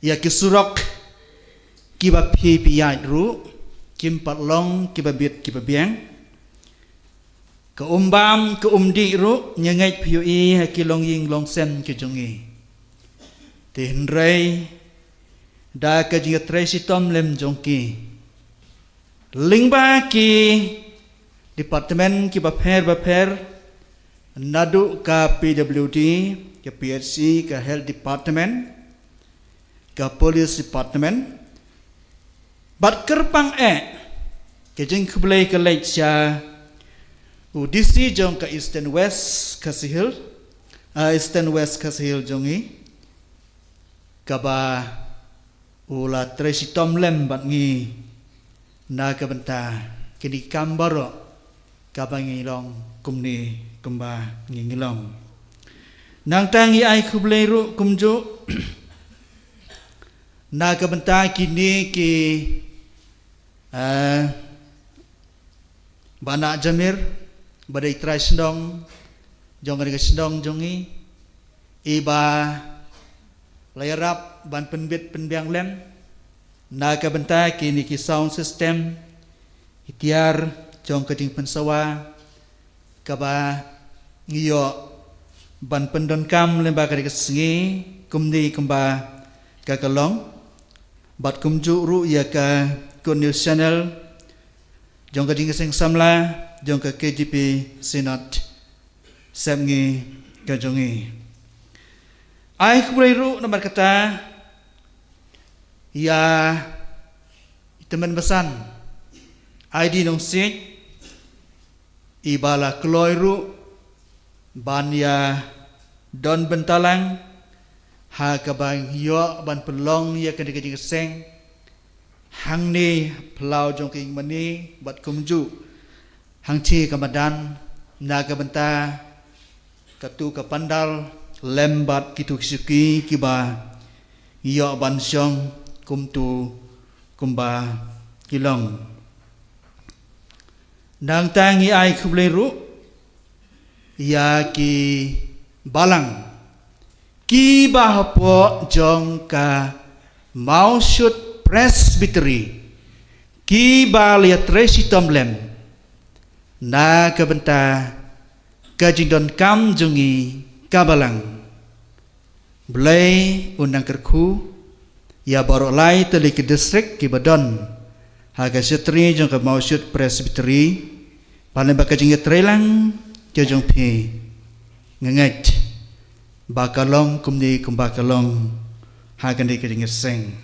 ïa ki surok kiba phi phi ïaid ruh kim pat long kiba bit kiba biang. Ka um bam ka um dih ruh nga ngeit phi ïohi ha ki longïing longsem ki jong ngi. Te hynrei da ka jingtrei shitom lem jong ki lyngba ki department kiba pher ba pher, naduh ka P W D, ka P H C, ka health department, ka police department, bad kyrpang eh ka jingkhublei ka leit sha u D C jong ka Eastern West Khasi Hills, ah, Eastern West Khasi Hills jong ngi, kaba u la trei shitom lem bad ngi na ka bynta kine ki kam baroh kaba ngi long kumne kumba ngi ngi long. Nangta ngi ai khublei ruh kumjuh na ka bynta kine ki, eh, ba na jamir, ba dei trai shnong jong ka dei ka shnong jong ngi, iba la ïarap ban pynbit pynbiang lem na ka bynta kine ki sound system, ki tiar jong ka jingpynsawa kaba ngi ïoh ban pyndonkam lyngba ka dei ka sngi kumne kumba ka ka long. Bad kumjuh ruh ïa ka Good News Channel jong ka jingïaseng samla jong ka K J P Synod Sepngi ka jong ngi. Ai khublei ruh namar kata ïa i tymmen basan Aidi Nongsiej, iba la kloi ruh ban ïa don bynta lang ha kaba ïoh ban pynlong ïa kane ka jingïaseng hangne phyllaw jong ka ïing mane bad kumjuh hangtei ka madan na ka bynta katu ka pandal lem bad kitu ki shuki kiba ïoh ban shong kumtu kumba ki long. Nangta ngi ai khublei ruh ïa ki balang kiba hapoh jong ka Mawshut Presbytery kiba la ïatrei shitom lem na ka bynta ka jingdonkam jong ngi ka balang. Blei un nang kyrkhu ïa baroh lai tylli ki district kiba don ha ka shatri jong ka Mawshut Presbytery, ba lyngba ka jingïatreilang ka jong phi, nga ngeit ba ka long kumne kumba ka long ha kane ka jingïaseng.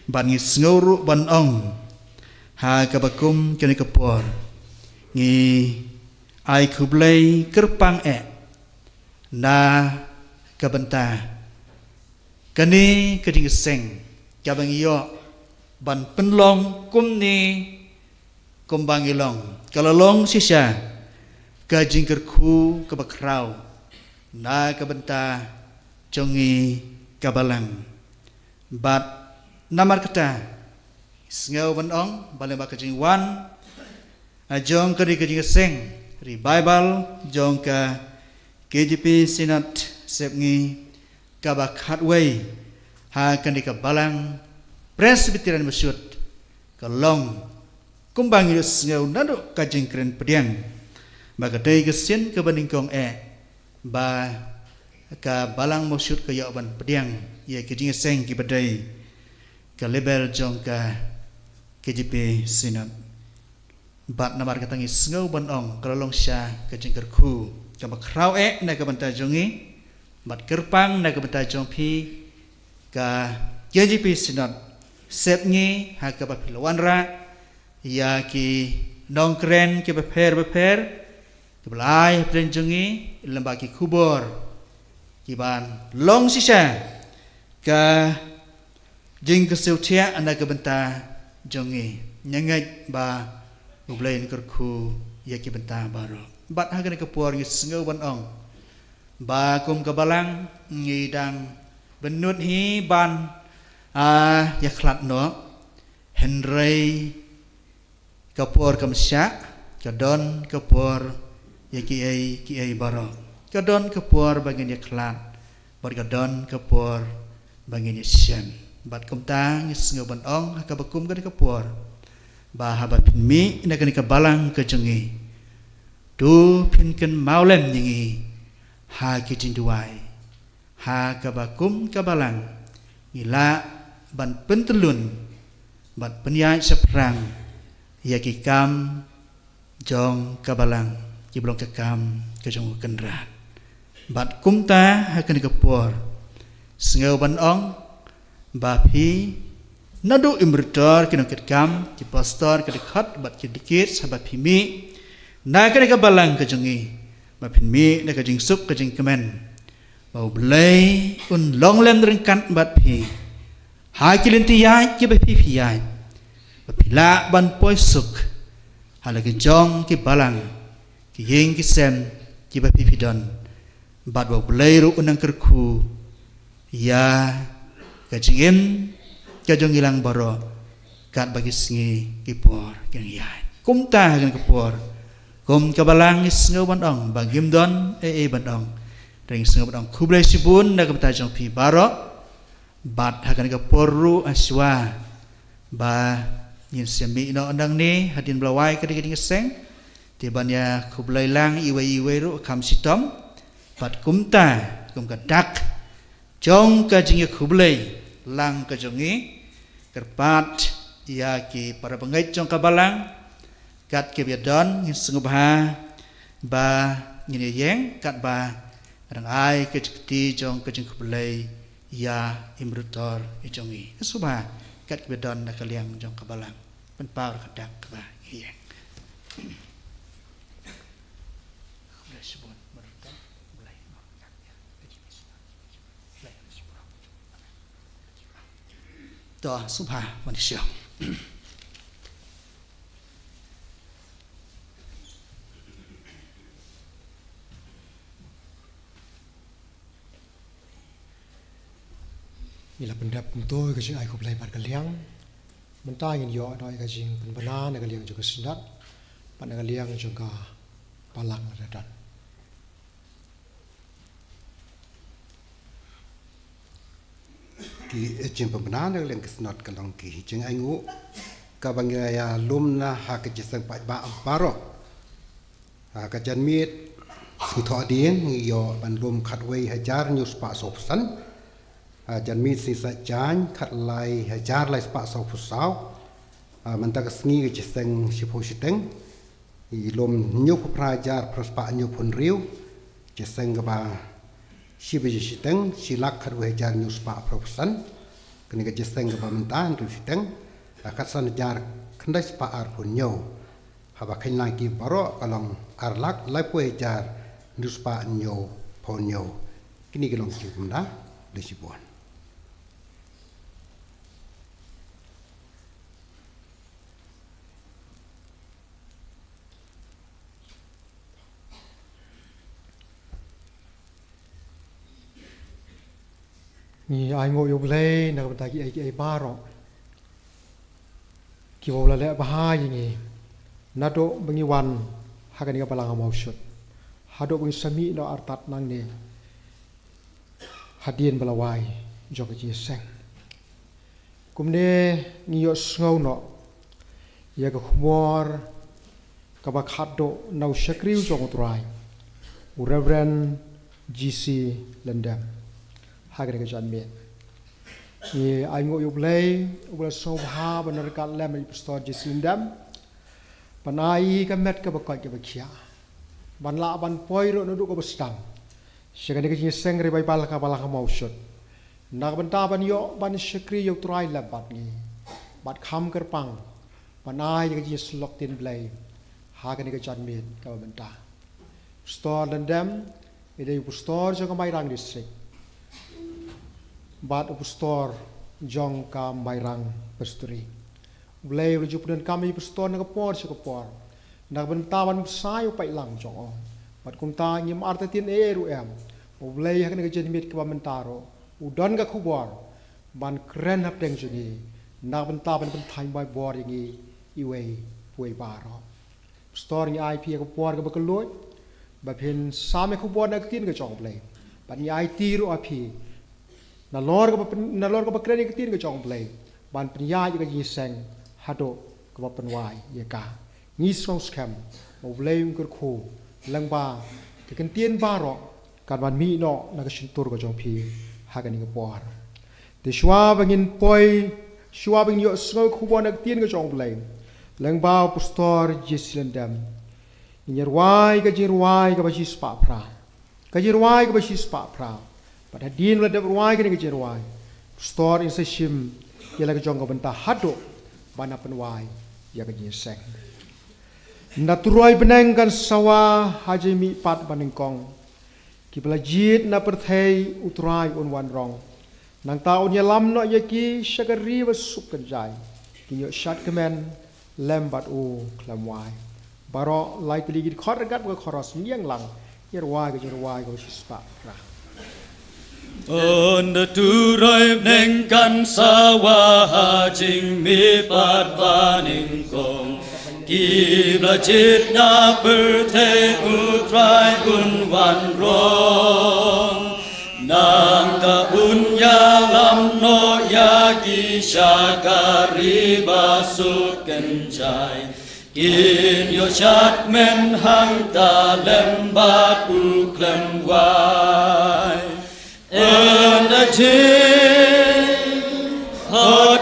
Bad ngi sngew ruh ban ong ha kaba kum kane ka por, ngi ai khublei kyrpang eh na ka bynta kane ka jingïaseng kaba ngi ïoh ban pynlong kumne kumba ngi long. Ka la long shisha ka jingkyrkhu kaba khraw na ka bynta jong ngi ka balang. Bad namar kata, sngew ban ong ba lyngba ka jingwan ha jong kane ka jingïaseng revival jong ka K J P Synod Sepngi kaba khatwei ha kane ka balang Presbyterian Mawshut, ka long kumba ngi ïohsngew naduh ka jingkren pdiang ba ka dei ka sien kaba nyngkong eh ba ka balang Mawshut ka ïoh ban pdiang ïa ki jingïaseng kiba dei ka level jong ka K J P Synod. Bad namar kata ngi sngew ban ong ka la long shisha ka jingkyrkhu kaba khraw eh na ka bynta jong ngi bad kyrpang na ka bynta jong phi, ka K J P Synod Sepngi, ha kaba phi la wanrah ïa ki nongkren kiba pher bapher kiba la ai hapdeng jong ngi lyngba ki khubor kiban long shisha ka jingkyrsiew thiah na ka bynta jong ngi. Nga ngeit ba U Blei un kyrkhu ïa ki bynta baroh. Bad ha kane ka por ngi sngew ban ong ba kum ka balang ngi dang bynnud hi ban, ah, ïakhlad noh, hynrei ka por kam shah, ka don ka por ïa kiei kiei baroh. Ka don ka por ba ngin ïakhlad bad ka don ka por ba ngin ïashem. Bad kumta ngi sngew ban ong ha kaba kum kane ka por ba haba phin mih na kane ka balang ka jong ngi, to phin kynmaw lem ïa ngi ha ki jingduwai. Ha kaba kum ka balang ngi lah ban pyntyllun bad pynïaid shaphrang ïa ki kam jong ka balang kiba long ka kam ka jong U Kynrad. Bad kumta ha kane ka por sngew ban ong ba phi naduh i mritor, ki nongkitkam, ki pastor, ki dkhot bad ki dkhot, haba phi mih na kane ka balang ka jong ngi, ba phin mih na ka jingsuk ka jingkmen, ba U Blei un long lem ryngkat bad phi ha ki lynti ïaid kiba phi phi ïaid, ba phi lah ban poi suk ha la ki jong ki balang, ki ïing ki sem kiba phi phi don, bad ba U Blei ruh un nang kyrkhu ïa ka jingim ka jong ngi lang baroh katba ki sngi ki por ki nang ïaid. Kumta ha kane ka por kum ka balang ngi sngew ban ong ba ngim don ei ei ban ong, hynrei ngi sngew ban ong khublei shibun na ka bynta jong phi baroh. Bad ha kane ka por ruh, hashwa ba ngin sa mih noh nangne hadien ba la wai kane ka jingïaseng, te ban ïa khublei lang iwei iwei ruh kham shitom. Bad kumta, kum ka dak jong ka jingïakhublei lang ka jong ngi, kyrpad ïa ki para bangeit jong ka balang, kat kiba ïadon, ngin sngewbha ba ngin ïeng katba nga dang ai ka jingkti jong ka jingkhublei ïa i mritor i jong ngi. Sngewbha kat kiba ïadon na ka liang jong ka balang, pynpaw ka dak kaba ngi ïeng. To, sngewbha ban ïashem. Ngi la pyndep kumto ïa ka jingai khublei bad ka liang. Mynta ngin ïoh noh ïa ka jingpynbna na ka liang jong ka Synod bad na ka liang jong ka balang lada don. Ki, eh, jingpynbna na ka liang ka Synod ka long ki jingainguh kaba ngi ïa lum na ha ka jingïaseng paidbah baroh, ha ka janmiet, Sngi Thohdieng ngi ïoh ban lum khatwei hajar hynñiew spah sawphew san. Ah, janmiet Sngi Saitjaiñ khatlai hajar lai spah sawphew saw. Ah, mynta ka sngi ka jingïaseng shiphew shiteng ngi lum hynñiewphew phra hajar phra spah hynñiewphew hynriew. Jingïaseng kaba shi baje shiteng shi lak khatwei hajar hynñiew spah phraphew san. Kane ka jingïaseng kaba mynta hynriew shiteng, ah, khatsan hajar khyndai spah arphew hynñiew. Haba khein lang ki baroh ka long ar lak laiphew hajar hynriew spah hynñiewphew hynñiew. Kine ki long ki jingkynmaw da shibun. Ngi ainguh ïa U Blei na ka bynta kiei kiei baroh kiba u la leh bha ïa ngi naduh ba ngi wan ha kane ka balang ha Mawshut haduh ba ngi sa mih noh artat nangne hadien ba la wai jong ka jingïaseng. Kumne ngi ïohsngew noh ïa ka khubor kaba khatduh na u shakri u jong U Trai, u Reverend G C Lyndem, ha kane ka janmiet. Ngi ainguh ïa U Blei uba la sngewbha ban ryngkat lem ïa u Pastor G C Lyndem ban ai ka met kaba koit kaba khiah ban lah ban poi ruh naduh kaba sdang sha kane ka jingïaseng revival ha ka balang ha Mawshut na ka bynta ban ïoh ban shakri ïa U Trai lem bad ngi bad kham kyrpang ban ai ïa ka jingïasyllok ktien Blei ha kane ka janmiet kaba mynta. Pastor Lyndem i dei u pastor jong ka Mairang District bad u pastor jong ka Mairang Presbytery. U Blei u la ju pyndonkam ïa u pastor na ka por sha ka por na ka bynta ban bsa ïa u paidlang jong u. Bad kumta ngim artatien ei ei ruh em, U Blei ha kane ka janmiet kaba mynta ruh u don ka khubor ban kren hapdeng jong ngi na ka bynta ban pynthait bor ïa ngi iwei pa iwei baroh. Pastor, ngi ai phi ïa ka por kaba kylluid ba phin sam ïa ka khubor na ka ktien ka jong U Blei. Bad ngi aiti ruh ha phi nalor kaba pyn-, nalor kaba kren ïa ka ktien ka jong U Blei ban pynïaid ïa ka jingïaseng haduh kaba pynwai ïa ka. Ngi sngew skhem ba U Blei un kyrkhu lyngba ka ktien baroh kan ban mih noh na ka shyntur ka jong phi ha kane ka por. Te shuwa ba ngin poi, shuwa ba ngin ïohsngew ka khubor na ka ktien ka jong U Blei lyngba u Pastor G C Lyndem, ngin ïa rwai ka jingrwai kaba shispah phra. Ka jingrwai kaba shispah phra. Bad hadien ba la dep rwai kane ka jingrwai, Pastor in sa shim ïa la ka jong ka bynta haduh ba na pynwai ïa ka jingïaseng. Na turoi bneng kan sawa ha jingmihpat ba nyngkong. Kiba la jied na pyrthei U Trai un wan rong. Nangta un ïalam noh ïa ki sha ka ri ba suk kynjai. Kin ïoh shad kmen lem bad u khlem wai. Baroh lai tylli ki dkhot ryngkat bad ka chorus, ngi ïeng lang. Ïa rwai ka jingrwai kaba shispah phra. Ynda turoi bneng kan sawa ha jingmihpat ba nyngkong. Kiba la jied na pyrthei U Trai un wan rong. Nangta un ïalam noh ïa ki sha ka ri ba suk kynjai. Kin ïoh shad kmen hangta lem bad u khlem wai. Ynda jingkhot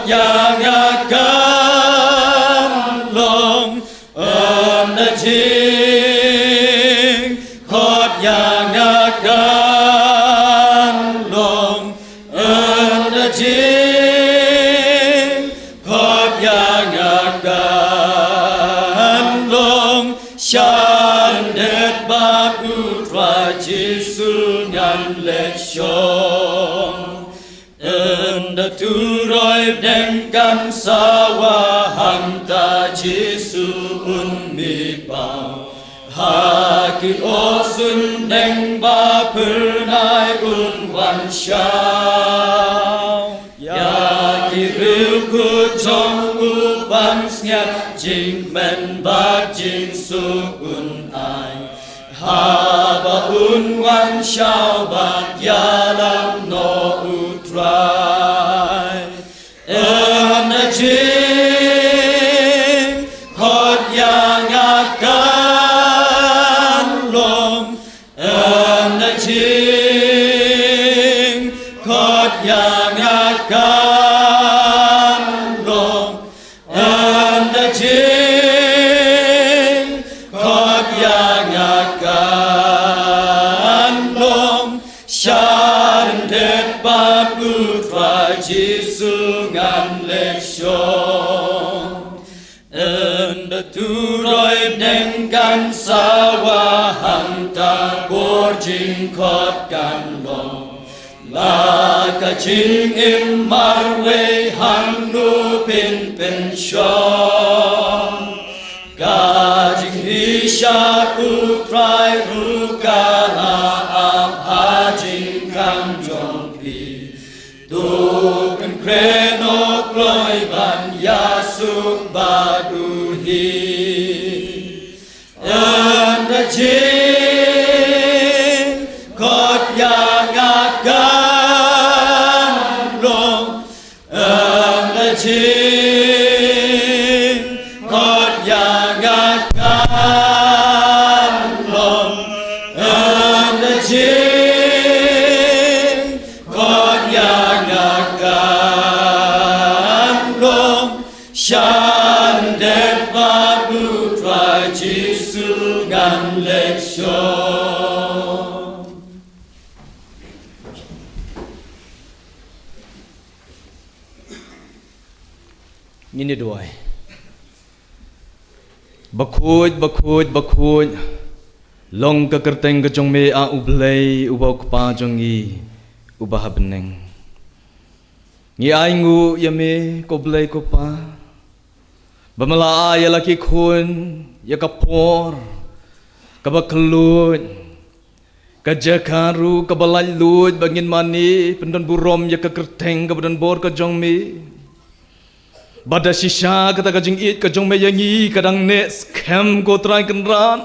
ïa nga kan long, ynda jingkhot ïa nga kan long, ynda jing khot ïa nga kan long, shyndet bad U Trai Jisu ngan leit shong. Ynda turoi bneng kan sawa hangta Jisu un mih paw. Ha ki osun bneng ba phyrnai un wan shaw. Ïa ki riewkhuid jong u pansngiat jingkmen bad jingsuk un ai. Haba un wan shaw bad ïalam noh U Trai. Ynda jingkhot ïa nga kan long, Ai deng kan sawa hangta por jingkhot kan long. La ka jingim marwei hangno phin pynshong. Ka jinghisha u Trai ruh ka la ap ha jingkhang jong phi. To pynkhreh noh kloi ban ïasuk bad u hi. Ynda jingkhot ïa nga kan long. Ynda jingkhot ïa nga kan long. Ynda jing Khot ïa nga kan long, shan dep bad u Trai Jisu ngan leit shong. Ngin ïa duwai. Bakhuid, bakhuid, bakhuid long ka kyrteng ka jong me, A U Blei, uba u Kpa jong ngi uba ha bneng. Ngi ainguh ïa me, ko Blei ko Pa, ba me la ai ïa la ki khun ïa ka por kaba kylluid, ka jaka ruh kaba laitluid, ba ngin mane pyndon burom ïa ka kyrteng kaba donbor ka jong me. Bad da shisha kata ka jingïeit ka jong me ïa ngi ka dang neh skhem, ko Trai Kynrad,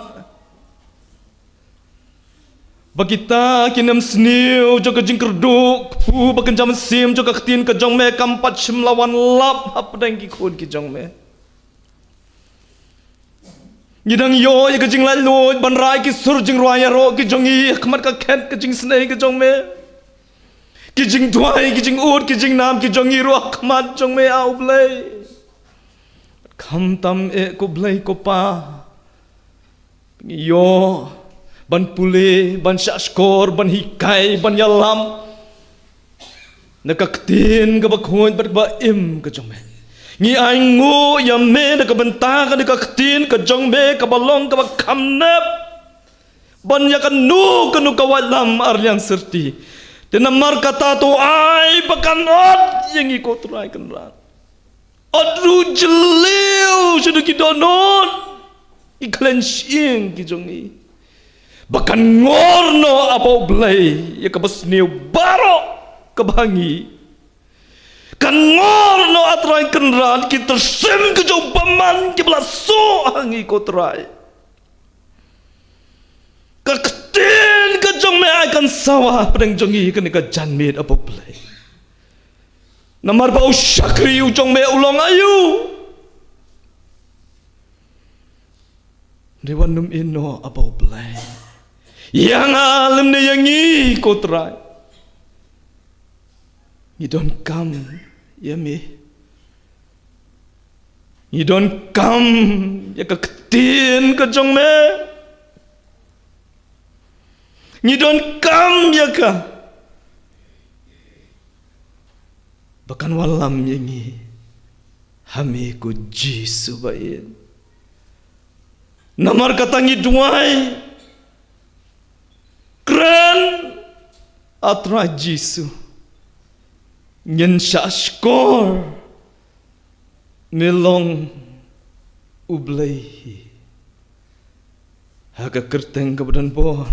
ba kita ki nym sniew jong ka jingkyrduh kpu ba kynja mynsiem jong ka ktien ka jong me kam pat shym la wan lap hapdeng ki khun ki jong me. Ngi dang ïoh ïa ka jinglaitluid ban rai ki sur jingrwai ïaroh ki jong ngi ha khmat ka khet ka jingsnei ka jong me. Ki jingduwai, ki jingud, ki jingnam ki jong ngi ruh ha khmat jong me, A U Blei. Khamtam eh, ko Blei ko Pa, ngi ïoh ban pule, ban shah shkor, ban hikai, ban ïalam na ka ktien kaba khuid bad ba im ka jong me. Ngi ainguh ïa me na ka bynta kane ka ktien ka jong me kaba long kaba kham nep ban ïa kano kano ka waitlam ar liang syrti. Te namar kata to ai ba kan ot ïa ngi, ko Trai Kynrad. Ot ruh jylliew shaduh ki dohnud, ki khlaiñ shyieng ki jong ngi. Ba kan ngor noh, A Blei, ïa kaba sniew baroh kaba ha ngi. Kan ngor noh, A Trai Kynrad, ki tyrsim ka jong u bymman kiba la suh ha ngi, ko Trai. Ka ktien ka jong me ai kan sawa hapdeng jong ngi kane ka janmiet, A Blei. Namar ba u shakri u jong me u long aïu? Dei wan nym ïehnoh, A Blei, ïa nga lymne ïa ngi, ko Trai. Ngi donkam ïa me. Ngi donkam ïa ka ktien ka jong me. Ngi donkam ïa ka ba kan wallam ïa ngi ha me, ko Jisu ba ïeit. Namar kata ngi duwai, kren, A Trai Jisu, ngin shah shkor me long U Blei hi. Ha ka kyrteng kaba donbor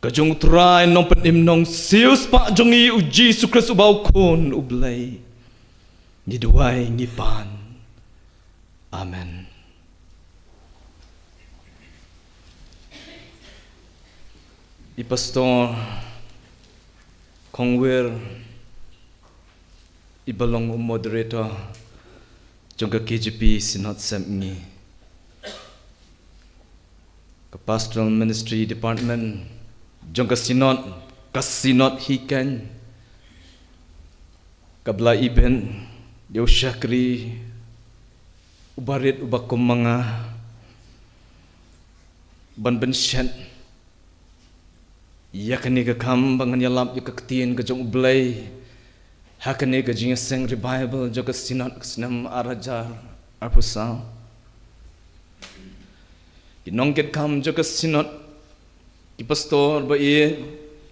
ka jong U Trai Nongpynim Nongsiew Spah jong ngi, U Jisu Khrist uba u Khun U Blei, ngi duwai, ngi pan. Amen. I Pastor Kongwir, iba long u moderator jong ka K J P Synod Sepngi, ka Pastoral Ministry Department jong ka Synod, ka Synod hi kan, ka Blei ibit ïa u shakri uba rit uba kum ma nga ban pynshet ïa kane ka kam ba ngan ïalap ïa ka ktien ka jong U Blei ha kane ka jingïaseng revival jong ka Synod ka snem ar hajar arphew saw. Ki nongkitkam jong ka synod, ki pastor ba ïeit,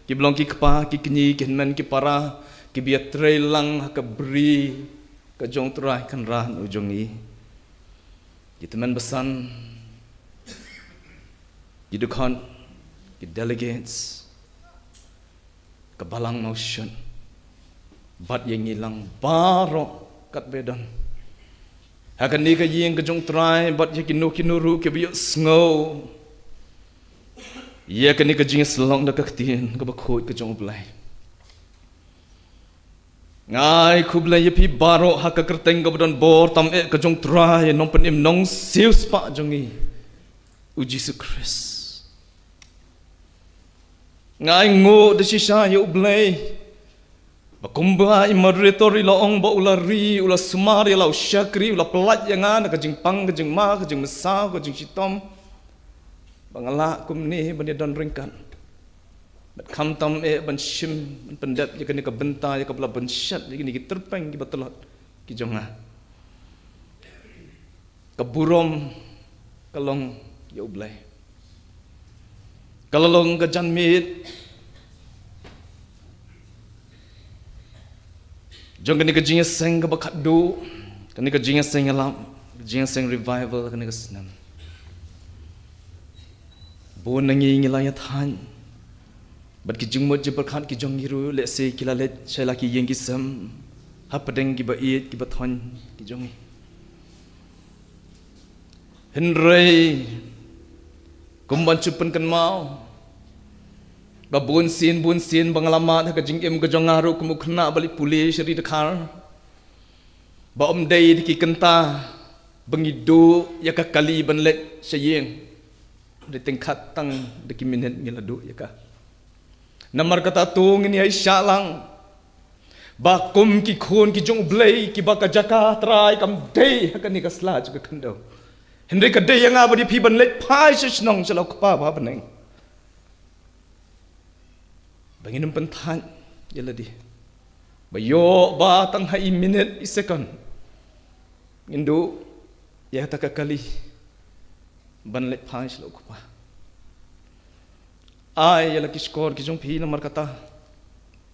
ki ba long ki kpa, ki kñi, ki hynmen, ki para, ki ba ïatrei lang ha ka bri ka jong U Trai Kynrad u jong ngi. Ki tymmen basan, ki dkhot, ki delegates, ka balang Mawshut, bad ïa ngi lang baroh katba don ha kane ka ïing ka jong U Trai, bad ïa kino kino ruh ki ba ïohsngew ïa kane ka jingïasyllok na ka ktien kaba khuid ka jong U Blei. Nga ai khublei ïa phi baroh ha ka kyrteng kaba don bor tam eh ka jong U Trai Nongpynim Nongsiewspah jong ngi, U Jisu Khrist. Nga ai nguh da shisha ïa U Blei ba kumba i moderator i la ong ba u la ri, u la sumar ïa la u shakri, u la pyllait ïa nga na ka jingpang, ka jingma, ka jingmynsaw, ka jingshitom, ba nga lah kumne ban ïadon ryngkat bad khamtam eh ban shim, ban pyndep ïa kane ka bynta, ïa kaba la pynshet ïa kine ki tyrpeng ki ba tlot ki jong nga. Ka burom ka long ïa U Blei. Ka la long ka janmiet jong kane ka jingïaseng kaba khatduh, kane ka jingïaseng ïalap, ka jingïaseng revival kane ka snem. Bun na ngi ngi la ïathait bad ki jingmut jingpyrkhat ki jong ngi ruh, lehse ki la leit sha la ki ïing ki sem hapdeng ki ba ïeit ki ba thoiñ ki jong ngi. Hynrei kumban shu pynkynmaw ba bun sien bun sien ba nga la mad ha ka jingim ka jong nga ruh kum u khynnah ba leit pule sha ri Dkhar, ba ym dei da ki kynta ba ngi duh ïa ka kali ban leit sha ïing. Dei tyngkhat tang da ki minit ngi la duh ïa ka. Namar kata to ngin ïai shah lang ba kum ki khun ki jong U Blei ki ba ka jaka Trai kam dei ha kane ka sla jong ka khyndew. Hynrei ka dei ïa nga bad ïa phi ban leit phai sha shnong sha la U Kpa ba ha bneng. Ba ngin ym pynthait ïa lade ba ïoh ba tang ha i minit i second ngin duh ïa kata ka kali ban leit phai sha la U Kpa. Ai ïa la ki shkor ki jong phi namar kata,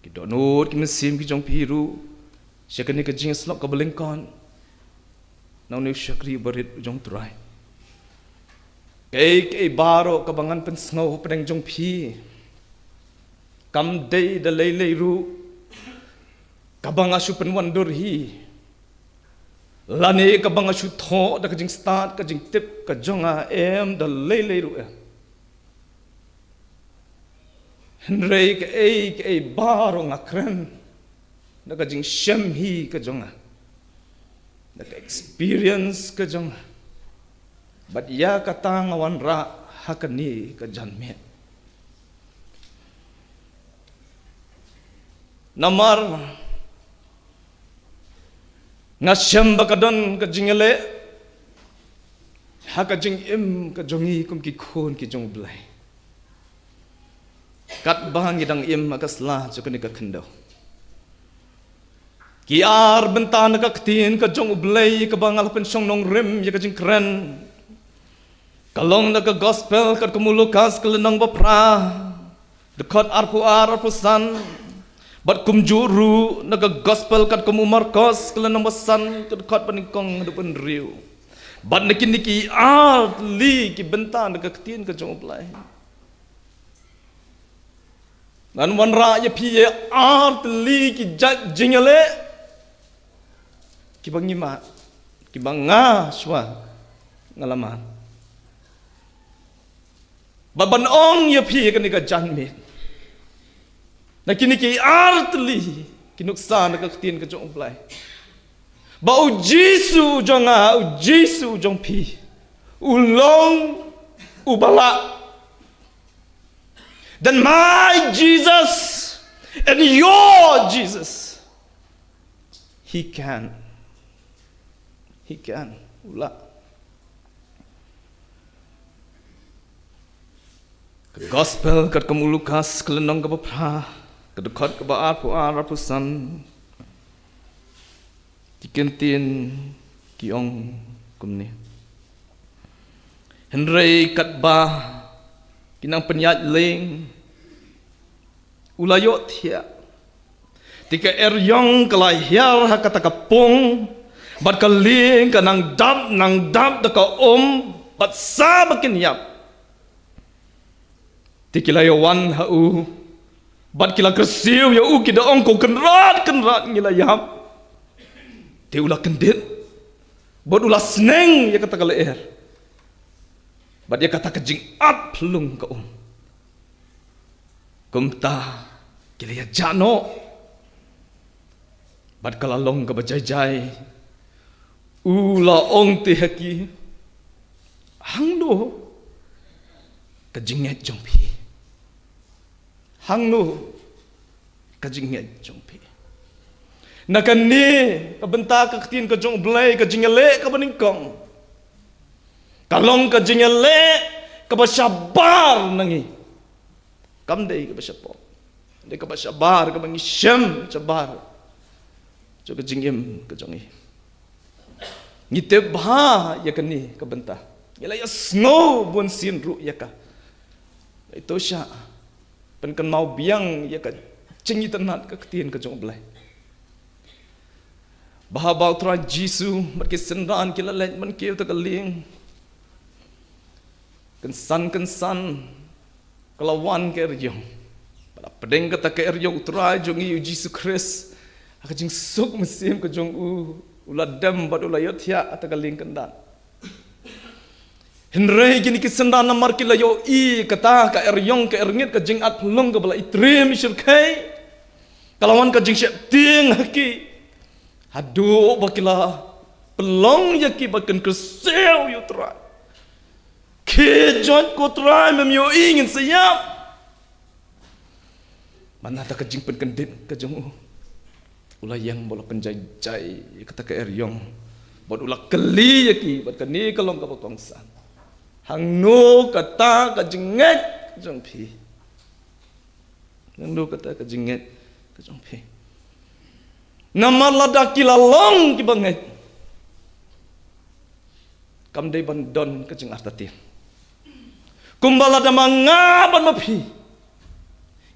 ki dohnud ki mynsiem ki jong phi ruh sha kane ka jingïasyllok kaba lyngkot na une u shakri barit u jong U Trai. Kaei kaei baroh kaba ngan pynsngew hapdeng jong phi, kam dei da lei lei ruh kaba nga shu pynwandur hi, lane kaba nga shu thoh da ka jingstad ka jingtip ka jong nga, em, da lei lei ruh em. Hynrei kaei kaei baroh nga kren da ka jingshem hi ka jong nga, da ka experience ka jong nga. Bad ïa kata nga wanrah ha kane ka janmiet. Namar nga shem ba ka don ka jingïaleh ha ka jingim ka jong ngi kum ki khun ki jong U Blei. Katba ngi dang im ha ka sla jong kane ka khyndew, ki ar bynta na ka ktien ka jong U Blei kaba nga la pynshong nongrim ïa ka jingkren ka long na ka gospel katkum u Lukas ka lynnong ba phra, dkhot arphew ar arphew san. Bad kumjuh ruh na ka gospel katkum u Markos ka lynnong ba san, ka dkhot ba nyngkong haduh ba hynriew. Bad na kine ki ar tylli ki bynta na ka ktien ka jong U Blei, ngan wanrah ïa phi ïa ar tylli ki jait jingïaleh kiba ngi mad, kiba nga shuwa nga la mad. Bad ban ong ïa phi ïa kane ka janmiet, na kine ki ar tylli ki nuksa na ka ktien ka jong U Blei, ba U Jisu u jong nga, U Jisu u jong phi, u long uba lah. Then my Jesus and your Jesus, he can. He can. U lah. Ka gospel katkum u Lukas ka lynnong kaba phra, ka dkhot kaba arphew ar arphew san. Ki kyntien ki ong kumne. Hynrei katba ki nang pynïaid lieng, u la ïohthiah. Te ka eriong ka la hiar ha kata ka pung, bad ka lieng ka nang dap, nang dap da ka um, bad sa ba kin ïap. Te ki la ïawan ha u, bad ki la kyrsiew ïa u, ki da ong, ko Kynrad, Kynrad, ngi la ïap. Te u la kyndit, bad u la sneng ïa kata ka lyer, bad ïa kata ka jingat phyllung ka um. Kumta ki la ïa jah noh. Bad ka la long kaba jai jai. U la ong te ha ki, hangno ka jingngeit jong phi? Hangno ka jingngeit jong phi? Na kane ka bynta ka ktien ka jong U Blei, ka jingïaleh kaba nyngkong ka long ka jingïaleh kaba shabar na ngi. Kam dei kaba shapop. Dei kaba shabar, kaba ngi shem shabar jong ka jingim ka jong ngi. Ngi tip bha ïa kane ka bynta. Ngi la ïa sngew bun sien ruh ïa ka. Ito sha pynkynmaw biang ïa ka jingitynnad ka ktien ka jong U Blei. Ba haba U Trai Jisu bad ki synran ki la leit ban kiew ta ka lieng, kynsan kynsan ka la wan ka eriong. Bad hapdeng kata ka eriong U Trai jong ngi U Jisu Khrist, ha ka jingsuk mynsiem ka jong u, u la dem bad u la ïohthiah ha ta ka lieng kyndat. Hynrei kine ki synran namar ki la ïohi kata ka eriong, ka erngit, ka jingat phyllung kaba la itriem ishyrkhei, ka la wan ka jingsheptieng ha ki. Haduh ba ki la pynlong ïa ki ba kin kyrsiew ïa U Trai. Khie jot, ko Trai, mem ïohi ngin sa ïap. Bad na kata ka jingpynkyndit ka jong u, u la ïeng bad u la pynjai jai ïa kata ka eriong. Bad u la kylli ïa ki, bad kane ka long kaba kongsan. Hangno kata ka jingngeit ka jong phi? Hangno kata ka jingngeit ka jong phi? Namar lada ki la long kiba ngeit, kam dei ban don ka jingartatien. Kumba lada ma nga bad ma phi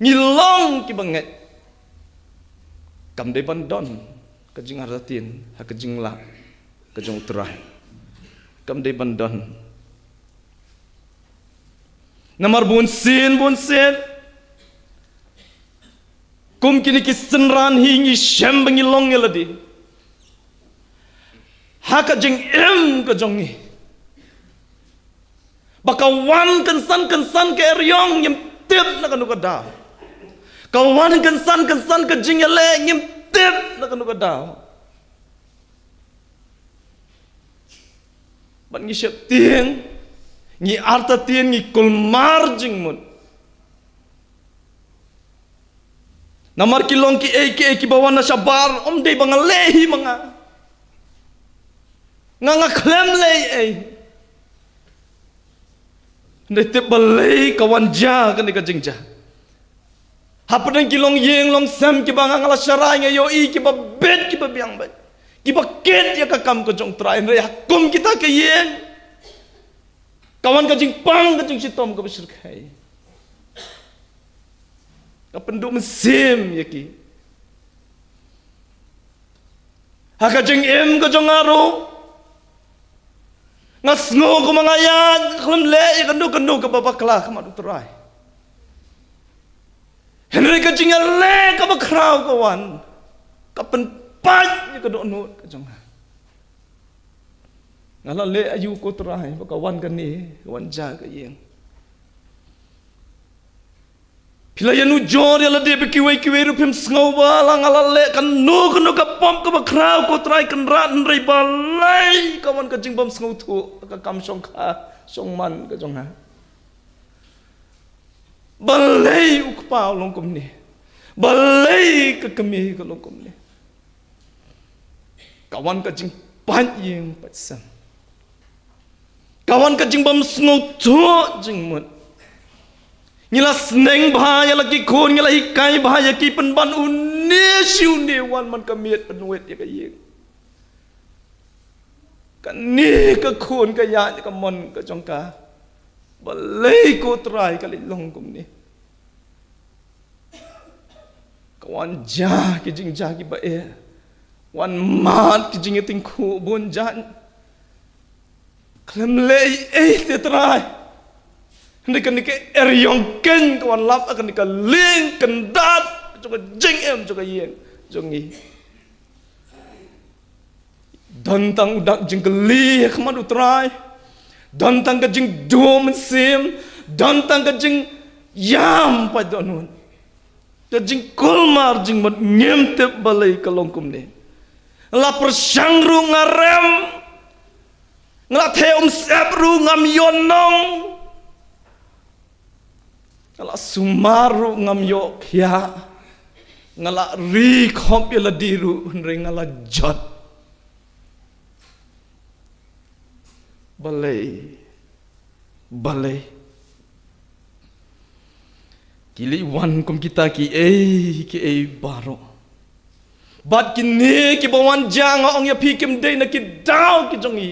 ngi long kiba ngeit, kam dei ban don ka jingartatien ha ka jinglah ka jong U Trai. Kam dei ban don. Namar bun sien, bun sien, kum kine ki synran hi, ngi shem ba ngi long ïa lade ha ka jingim ka jong ngi. Ba ka wan kynsan kynsan ka eriong, ngim tip na kano ka daw. Ka wan kynsan kynsan ka jingïaleh, ngim tip na kano ka daw. Bad ngi sheptieng, ngi artatien, ngi kulmar jingmut. Namar ki long kiei kiei kiba wan na shabar, ym dei ba nga leh hi ma nga. Nga, nga khlem leh ei. Hynrei tip balei ka wan jia kane ka jingjia. Hapdeng ki longïing longsem kiba nga, nga la sharai, nga ïohi kiba bit, kiba biang bit, kiba kit ïa ka kam ka jong U Trai. Hynrei ha kum kita ki ïing, ka wan ka jingpang, ka jingshitom kaba shyrkhei. Ka pynduh mynsiem ïa ki. Ha ka jingim ka jong nga ruh, nga sngew kumba nga ïaid, nga khlem leh ïa kano kano kaba bakla ha khmat U Trai. Hynrei ka jingïaleh kaba khraw ka wan, ka pynpait ïa ka dohnud ka jong nga. Nga la leh aïu ko Trai, ba ka wan kane, ka wan jia ka ïing. Phi la ïanujor ïa lade ba kiwei kiwei ruh phim sngew ba la nga la leh kano kano ka pop kaba khraw ko Trai Kynrad, hynrei balei ka wan ka jingbym sngewthuh, ka kam shongkha shongman ka jong nga. Balei u kpa u long kumne? Balei ka kmie ka long kumne? Ka wan ka jingpait ïing pait sem. Ka wan ka jingbym sngewthuh jingmut. Ngi la sneng bha ïa la ki khun, ngi la hikai bha ïa ki, pynban une shi une wan man ka miet pynwit ïa ka ïing. Kane ka khun ka ïaid ïa ka mon ka jong ka. Balei ko Trai ka leit long kumne? Ka wan jia ki jingjia kiba eh. Wan mad ki jingïatyngkhuh bun jait. Khlem leh ei ei te Trai. Hynrei kane ka eriong keiñ ka wan lap ha kane ka lieng kyndad jong ka jingim jong ka ïing jong ngi. Don tang u dak jingkylli ha khmat u Trai. Don tang ka jingduh mynsiem. Don tang ka jingïam pat dohnud. Ka jingkulmar jingmut, ngim tip balei ka long kumne. Nga la pyrshang ruh nga rem. Nga la theh umsyep ruh ngam ïoh nong. Nga la sumar ruh ngam ïoh khiah. Nga la ri khop ïa lade ruh hynrei nga la jot. Balei? Balei? Ki leit wan kum kita kiei kiei baroh. Bad kine kiba wan jia, nga ong ïa phi, kim dei na ki daw ki jong ngi.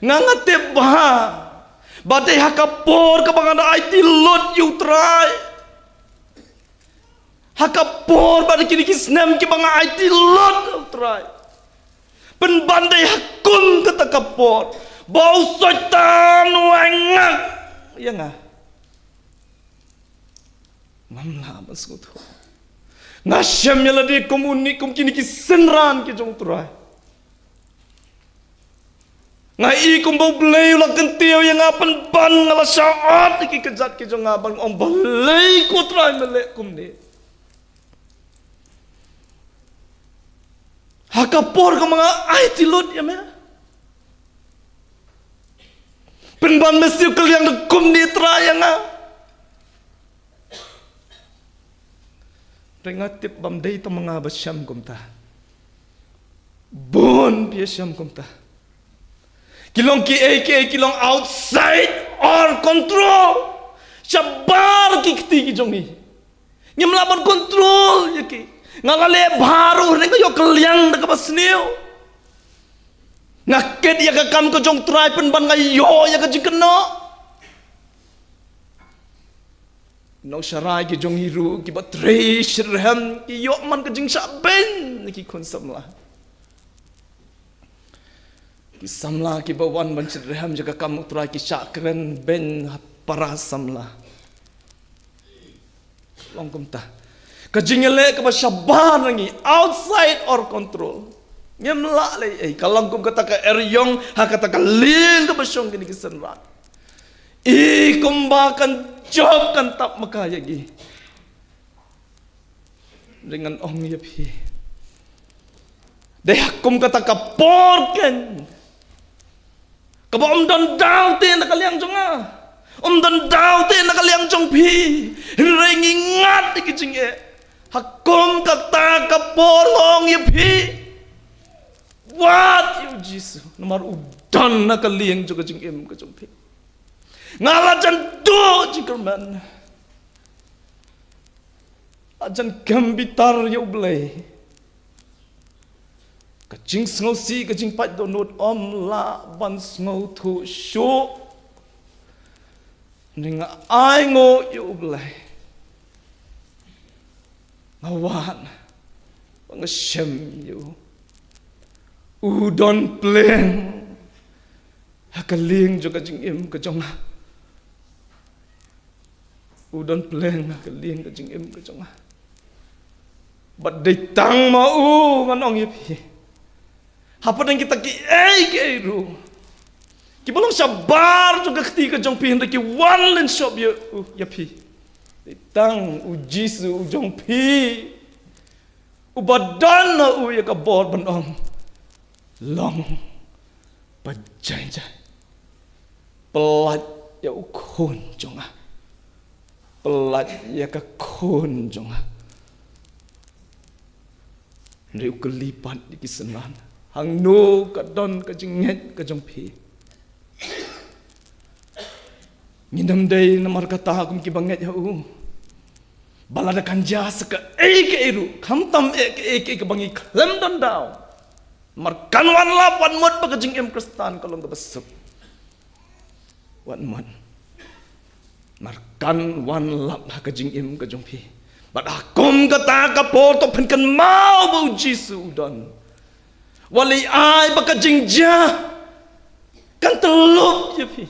Nga nga tip bha. Ba dei ha ka por kaba nga da aiti lut ïa u Trai. Ha ka por bad kine ki snem kiba nga aiti lut ïa u Trai. Pynban dei ha kum kata ka por ba u Soitan u ai ngak ïa nga. Ngam lah ban sngewthuh. Nga shem ïa lade kum une, kum kine ki synran ki jong u Trai. Nga i kumba U Blei u la kyntiew ïa nga, pynban nga la shah ot ïa ki kjat ki jong nga ban ong, balei ko Trai me leh kumne? Ha ka por kaba nga aiti lut ïa me, pynban me siew kylliang da kumne Trai ïa nga. Hynrei nga tip bym dei tang ma nga ba shem kumta. Bun phi shem kumta. Ki long kiei kiei ki long outside our control. Shabar ki kti ki jong ngi. Ngim lah ban control ïa ki. Nga la leh bha ruh hynrei nga ïoh kylliang da kaba sniew. Nga kit ïa ka kam ka jong u Trai pynban nga ïoh ïa ka jingkynnoh. Nongsharai ki jong ngi ruh kiba trei shitrhem ki ïoh man ka jingshah beiñ na ki khun samla. Ki samla kiba wan ban shitrhem ïa ka kam u Trai ki shah kren beiñ ha para samla. Long kumta. Ka jingïaleh kaba shabar na ngi, outside our control. Ngim lah leh ei, ka long kum kata ka eriong ha kata ka lieng kaba shong kine ki synran. I kumba kan jop kan tap ma ka ïa ki. Ring ngan ong ïa phi. Dei ha kum kata ka por keiñ kaba ym don daw te na ka liang jong nga, ym don daw te na ka liang jong phi. Hynrei ngi ngat ïa ki jingeh. Ha kum kata ka por nga ong ïa phi, wad ïa u Jisu, namar u don na ka liang jong ka jingim ka jong phi. Nga la jan duh jingkyrmen, la jan kem bitar ïa U Blei. Ka jingsngewsih, ka jingpait dohnud ym lah ban sngewthuh shuh. Nga ainguh ïa U Blei. Nga wad ba nga shem ïa u. U don pleng ha ka lieng jong ka jingim ka jong nga. U don pleng ha ka lieng ka jingim ka jong nga. Bad dei tang ma u, ngan ong ïa phi. Hapdeng kita kiei kiei ruh kiba long shabar jong ka kti ka jong phi, hynrei ki wan lynshop ïa u, ïa phi. Dei tang u Jisu u jong phi, uba don ha u ïa ka bor ban ong, long ba jai jai. Pyllait ïa u khun jong nga. Pyllait ïa ka khun jong nga. Hynrei u kylli pat ïa ki synran, hangno ka don ka jingngeit ka jong phi? Ngin ym dei namar kata kum kiba ngeit ha u. Ba lada kan jia sa kaei kaei ruh, khamtam eh kaei kaei kaba ngi khlem don daw, namar kan wan lap, wat mut ba ka jingim Khristan ka long kaba suk. Wat mut. Namar kan wan lap ha ka jingim ka jong phi. Bad ha kum kata ka por to phin kynmaw ba u Jisu u don. Wat leh ai ba ka jingjia kan tyllup ïa phi.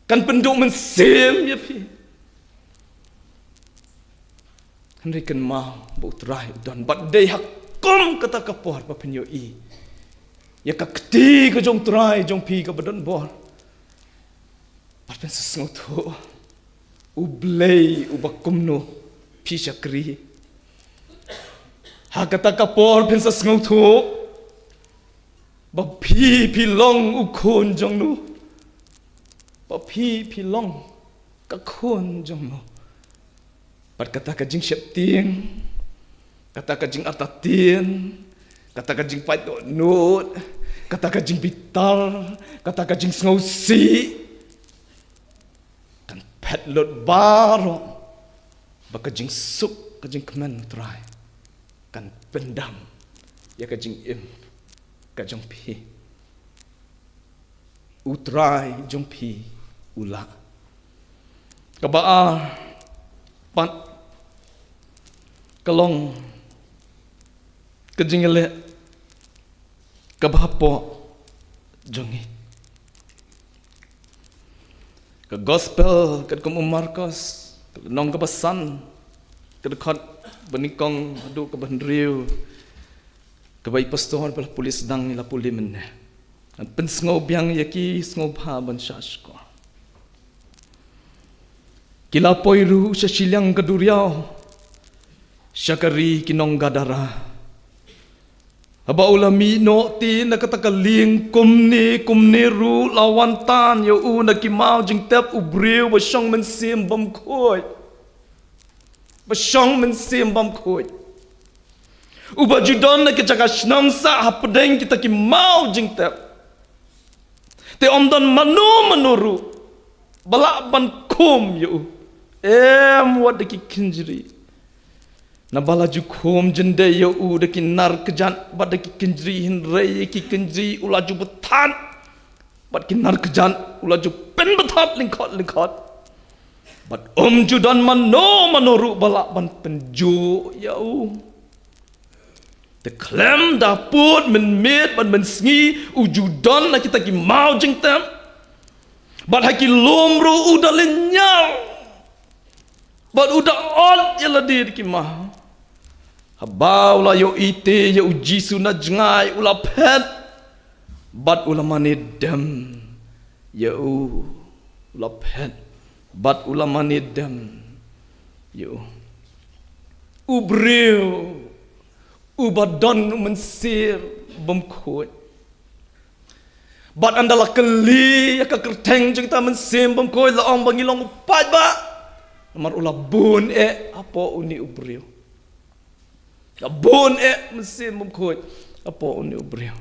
Kan pynduh mynsiem ïa phi. Hynrei kynmaw ba u Trai u don bad dei ha kum kata ka por ba phin ïohi ïa ka kti ka jong u Trai jong phi kaba don bor. Bad phin sa sngewthuh u Blei uba kumno phi shakri. Ha kata ka por phin sa sngewthuh ba phi phi long u khun jong no. Ba phi phi long ka khun jong no. Bad kata ka jingsheptieng, kata ka jingartatien, kata ka jingpait dohnud, kata ka jingbitar, kata ka jingsngewsih kan phet lut baroh ba ka jingsuk ka jingkmen u Trai kan pyndam ïa ka jingim ka jong phi. U Trai jong phi u lah. Kaba ar pat ka long ka jingïaleh kaba hapoh jong ngi. Ka gospel katkum u Markos, ka lynnong kaba san, ka dkhot ba nyngkong haduh kaba hynriew, kaba i pastor ba la pule sdang ngi la pule mynne. Ngan pynsngew biang ïa ki, sngewbha ban shah shkor. Ki la poi ruh sha shiliang ka duriaw sha ka ri ki nong Gadara. Haba u la mih noh te na kata ka lieng, kumne kumne ruh la wan tan ïa u na ki maw jingtep u briew ba shong mynsiem bymkhuid. Ba shong mynsiem bymkhuid. Uba ju don na ki jaka shnong sah hapdeng kita ki maw jingtep. Te ym don mano mano ruh ba lah ban khum ïa u. Em wat da ki kynjri. Naba la ju khum jyndei ïa u da ki nar kjat bad da ki kynjri, hynrei ïa ki kynjri u la ju bthat bad ki nar kjat, u la ju pynbthat lyngkot lyngkot. Bad ym ju don mano mano ruh ba lah ban pynjuh ïa u. Te khlem da pud mynmiet bad mynsngi u ju don na kita ki maw jingtep. Bad ha ki lum ruh u da lynñiar. Bad u da ot ïa lade da ki maw. Haba u la ïohi te ïa u Jisu na jngai, u la phet bad u la mane dem ïa u. U la phet bad u la mane dem ïa u. U briew uba don u mynsiem bymkhuid. Bad ynda la kylli ïa ka kyrteng jong kita mynsiem bymkhuid, la ong ba ngi long u paidbah. Namar u la bun eh hapoh une u briew. La bun eh mynsiem bymkhuid hapoh une u briew.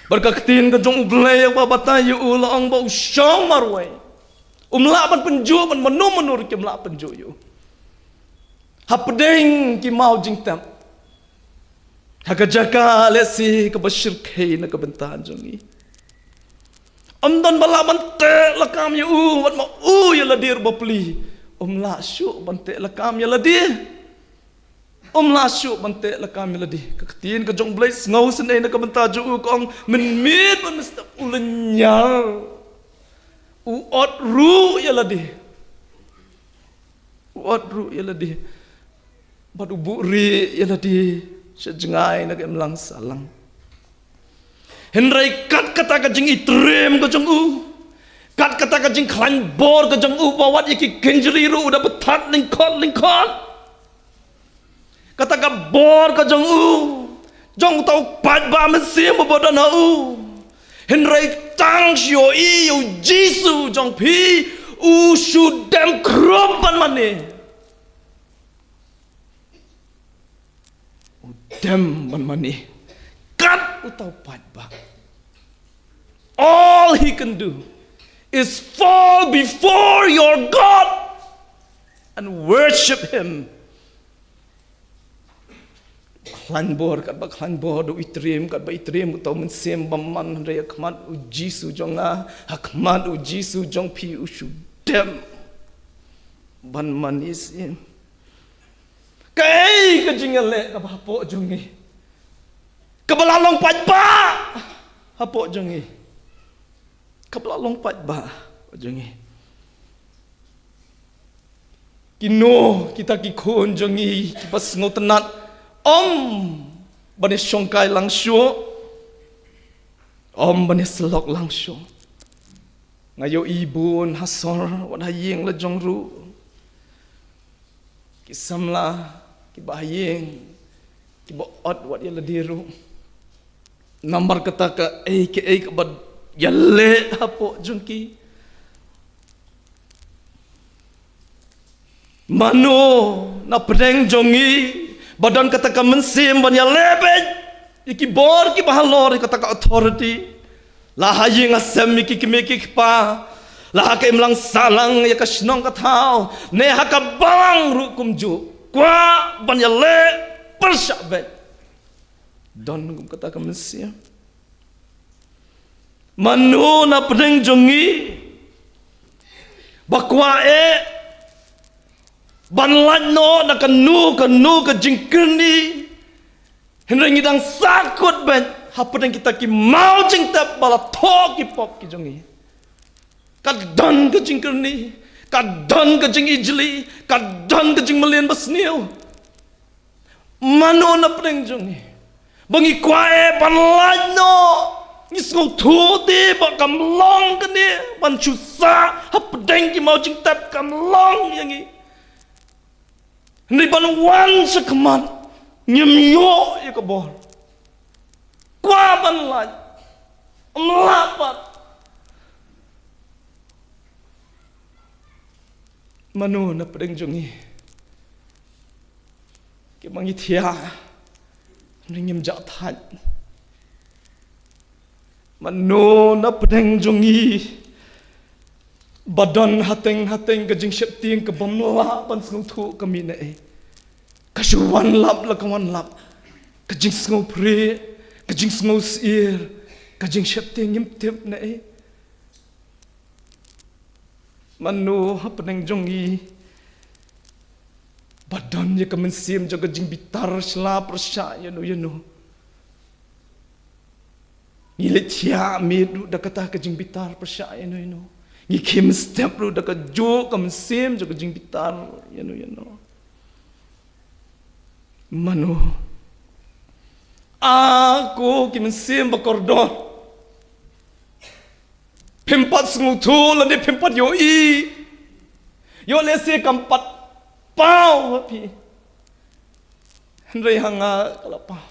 Bad ka ktien ka jong U Blei ba batai ïa u, la ong ba u shong marwei. Um lah ban pynjuh, ban mano mano ruh kim lah pynjuh ïa u. Hapdeng ki maw jingtep. Ha ka jaka lehse kaba shyrkhei na ka bynta jong ngi. Ym don ba lah ban teh lakam ïa u, wat ma u ïa lade ruh bapli. Um lah shuh ban teh lakam ïa lade. Um lah shuh ban teh lakam ïa lade. Ka ktien ka jong U Blei sngewsynei na ka bynta jong u, ka ong mynmiet ban mynstep u lynñiar. U ot ruh ïa lade. U ot ruh ïa lade. Bad u buhrieh ïa lade sha jngai na ka imlang sahlang. Hynrei kat kata ka jingitriem ka jong u, kat kata ka jingkhlaiñ bor ka jong u, ba wat ïa ki kynjri ruh u da bthat lyngkot lyngkot. Kata ka bor ka jong u, jong uta u paidbah mynsiem uba don ha u. Hynrei tang shu ïohi ïa u Jisu jong phi, u shu dem khrup ban mane. U dem ban mane. Kat uta u paidbah. All he can do is fall before your God and worship him. khlaiñ bor, katba khlaiñ bor da u Itriem, katba Itriem uta u Mynsiem Bymman, hynrei ha khmat u Jisu jong nga, ha khmat u Jisu jong phi u shu dem ban mane syiem. Kaei ka jingïaleh kaba hapoh jong ngi, kaba la long paidbah hapoh jong ngi, kaba la long paidbah hapoh jong ngi? Kino kita ki khun jong ngi kiba sngewtynnat ym ban ïashongkai lang shuh, ym ban ïasyllok lang shuh? Nga ïohi bun ha sor, wat ha ïing la jong ruh, ki samla kiba ha ïing, kiba ot wat ïa lade ruh. Namar kata kaei kaei kaba ïaleh hapoh jong ki. Mano na pdeng jong ngi ba don kata ka mynsiem ban ïaleh beit ïa ki bor kiba halor ïa kata ka authority? La ha ïing ha sem ïa ki kmie ki kpa, la ha ka imlang sahlang ïa ka shnong ka thaw, ne ha ka balang ruh kumjuh, kwah ban ïaleh pyrshah beit. Don kum kata ka mynsiem? Mano na pdeng jong ngi ba kwah eh ban lait noh na kano kano ka jingkyrni, hynrei ngi dang sahkut beit hapdeng kita ki maw jingtep ba la thoh ki pop ki jong ngi? Ka don ka jingkyrni, ka don ka jingijli, ka don ka jingmlien basniew. Mano na pdeng jong ngi ba ngi kwah eh ban lait noh? Ngi sngewthuh te ba kam long kane ban shu sah hapdeng ki maw jingtep, kam long ïa ngi. Hynrei ban wan sha khmat ngim ïoh ïa ka bor. Kwah ban lait, ym lah pat. Mano na pdeng jong ngi, ki ma ngi thiah, ngi ngim jah thait? Mano na pdeng jong ngi ba don hateng hateng ka jingsheptieng ka bym lah ban sngewthuh ka mih na ei? Ka shu wan lap la ka wan lap, ka jingsngewprie, ka jingsngewsyier, ka jingsheptieng, ngim tip na ei. Mano hapdeng jong ngi ba don ïa ka mynsiem jong ka jingbitar sla pyrshah ïano ïano? Ngi leit thiah miet ruh da kata ka jingbitar pyrshah ïano ïano. Ngi khim step ruh da kajuh ka mynsiem jong ka jingbitar ïano ïano. Mano? A ko ki mynsiem ba kordor, phim pat sngewthuh lane phim pat ïohi. Ïoh lehse kam pat paw ha phi, hynrei ha nga ka la paw.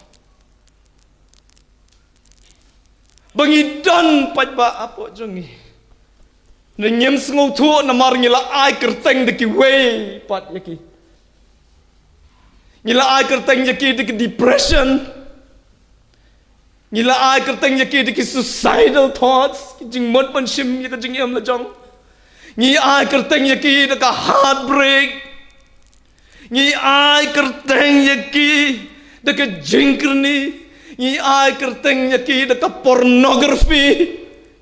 Ba ngi don paidbah hapoh jong ngi, ne ngim sngewthuh namar ngi la ai kyrteng da kiwei pat ïa ki. Ngi la ai kyrteng ïa ki da ki depression. Ngi la ai kyrteng ïa ki da ki suicidal thoughts, ki jingmut ban shim ïa ka jingim la jong. Ngi ai kyrteng ïa ki da ka heartbreak. Ngi ai kyrteng ïa ki da ka jingkyrni. Ngi ai kyrteng ïa ki da ka pornography,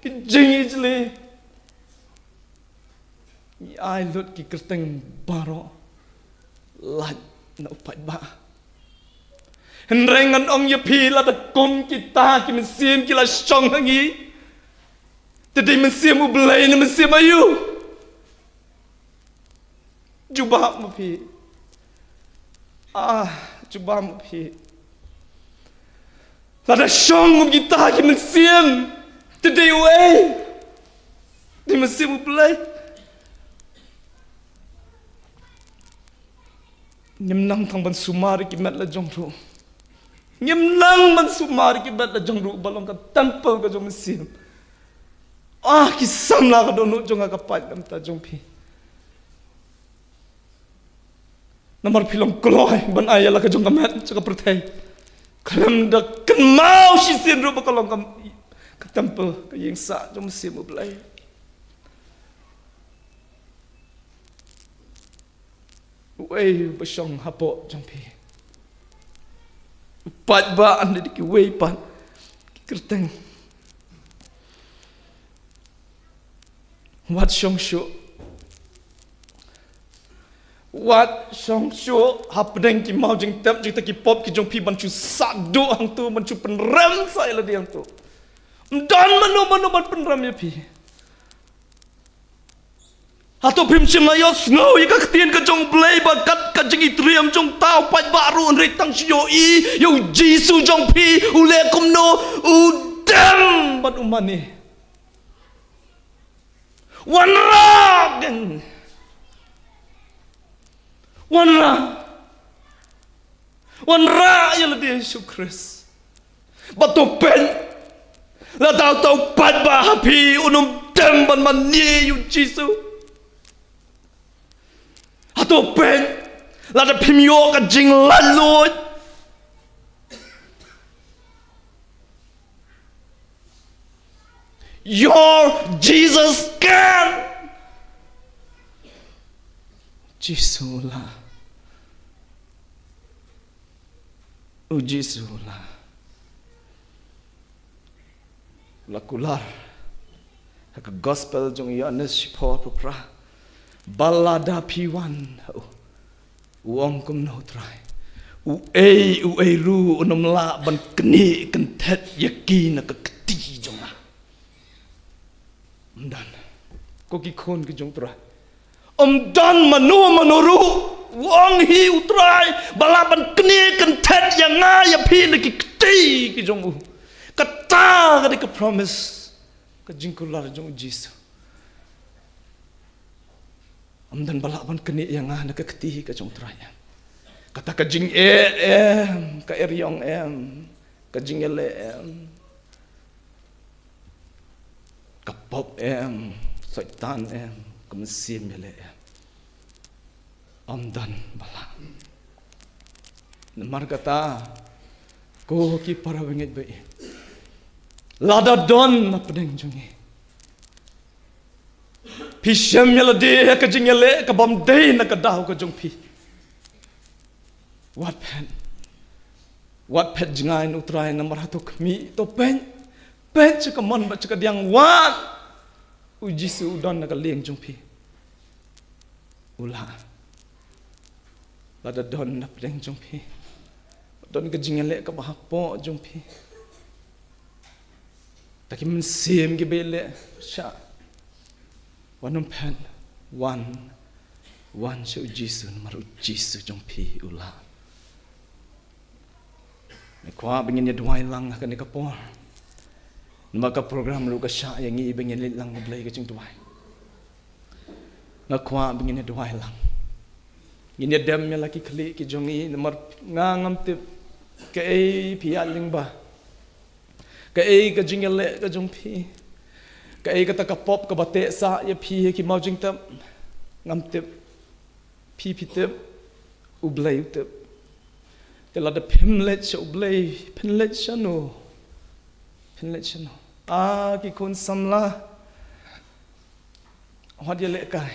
ki jingijli. Ngi ai lut ki kyrteng baroh. Lait na u paidbah. Hynrei ngan ong ïa phi, lada kum kita ki mynsiem ki la shong ha ngi, te dei mynsiem U Blei ne mynsiem aïu? Jubab ma phi. Ah, jubab ma phi. Lada shong kum kita ki mynsiem, te dei uei? Dei mynsiem U Blei. Ngim nang tang ban sumar ïa ki met la jong ruh. Ngim nang ban sumar ïa ki met la jong ruh ba long ka temple ka jong mynsiem. Ah, ki samla ka dohnud jong nga, ka paid na bynta jong phi. Namar phi long kloi ban ai ïa la ka jong ka met sha ka pyrthei, khlem da kynmaw shisien ruh ba ka long ka, ka temple, ka ïingsah jong mynsiem U Blei. Uei uba shong hapoh jong phi? Pat ba ande da kiwei pat ki kyrteng. Wat shong shuh. Wat shong shuh hapdeng ki mawjingtep jingtep ki pop ki jong phi ban shu sah duh hangto, ban shu pynrem sa ïa lade hangto. Ym don mano mano ban pynrem ïa phi. Hato phim shym la ïohsngew ïa ka ktien ka jong U Blei ba kat ka jingitriem jong uta u paidbah ruh hynrei tang shu ïohi ïa U Jisu jong phi u leh kumno? U dem bad u mane. Wanrah, wanrah, wanrah ïa lade Jisu Khrist. Bad to peit, lada uta u paidbah ha phi un ym dem ban mane ïa U Jisu. Hato peit, lada phim ïoh ka jinglaitluid. Your Jesus can. Jisu u lah. U Jisu u lah. La kular ha ka gospel jong u Ïoannis shiphew phra. Ba lada phi wan ha u, u ong kumno u Trai? Uei uei ruh un ym lah ban knieh kynthet ïa ki na ka kti jong nga. Ym don. Ko ki khun ki jong u Trai. Ym don mano mano ruh, u ong hi u Trai, ba lah ban knieh kynthet ïa nga ïa phi na ki kti ki jong u. Kata ka dei ka promise ka jingkular jong u Jisu. Ym don ba lah ban knieh ïa nga na ka kti ka jong u Trai. Kata ka jingeh em, ka eriong em, ka jingïaleh em, ka pop em, Soitan em, ka mynsiem ïaleh em. Ym don ba lah. Namar kata, ko ki para bangeit ba ïeit, lada don na pdeng jong ngi, phi shem ïa lade ha ka jingïaleh ka bym dei na ka daw ka jong phi, wat phet. Wat phet jngai na u Trai namar hato khmih, to peit. Peit sha ka mon bad sha ka diang, wat. U Jisu u don na ka liang jong phi. U lah. Lada don na pdeng jong phi, don ka jingïaleh kaba hapoh jong phi, ta ki mynsiem kiba ïaleh, sha, wat nym phet. Wan. Wan sha u Jisu namar u Jisu jong phi u lah. Nga kwah ba ngin ïa duwai lang ha kane ka por. Namar ka program ruh ka shah ïa ngi ba ngin leit lang U Blei ka jingduwai. Nga kwah ba ngin ïa duwai lang. Ngin ïa dem ïa la ki khlieh ki jong ngi namar nga ngam tip kaei phi ïaid lyngba. Kaei ka jingïaleh ka jong phi. Kaei kata ka pop kaba teh sah ïa phi ha ki mawjingtep. Ngam tip. Phi phi tip, U Blei u tip. Te lada phim leit sha U Blei, phin leit shano? Phin leit shano? A ki khun samla, wat ïalehkai.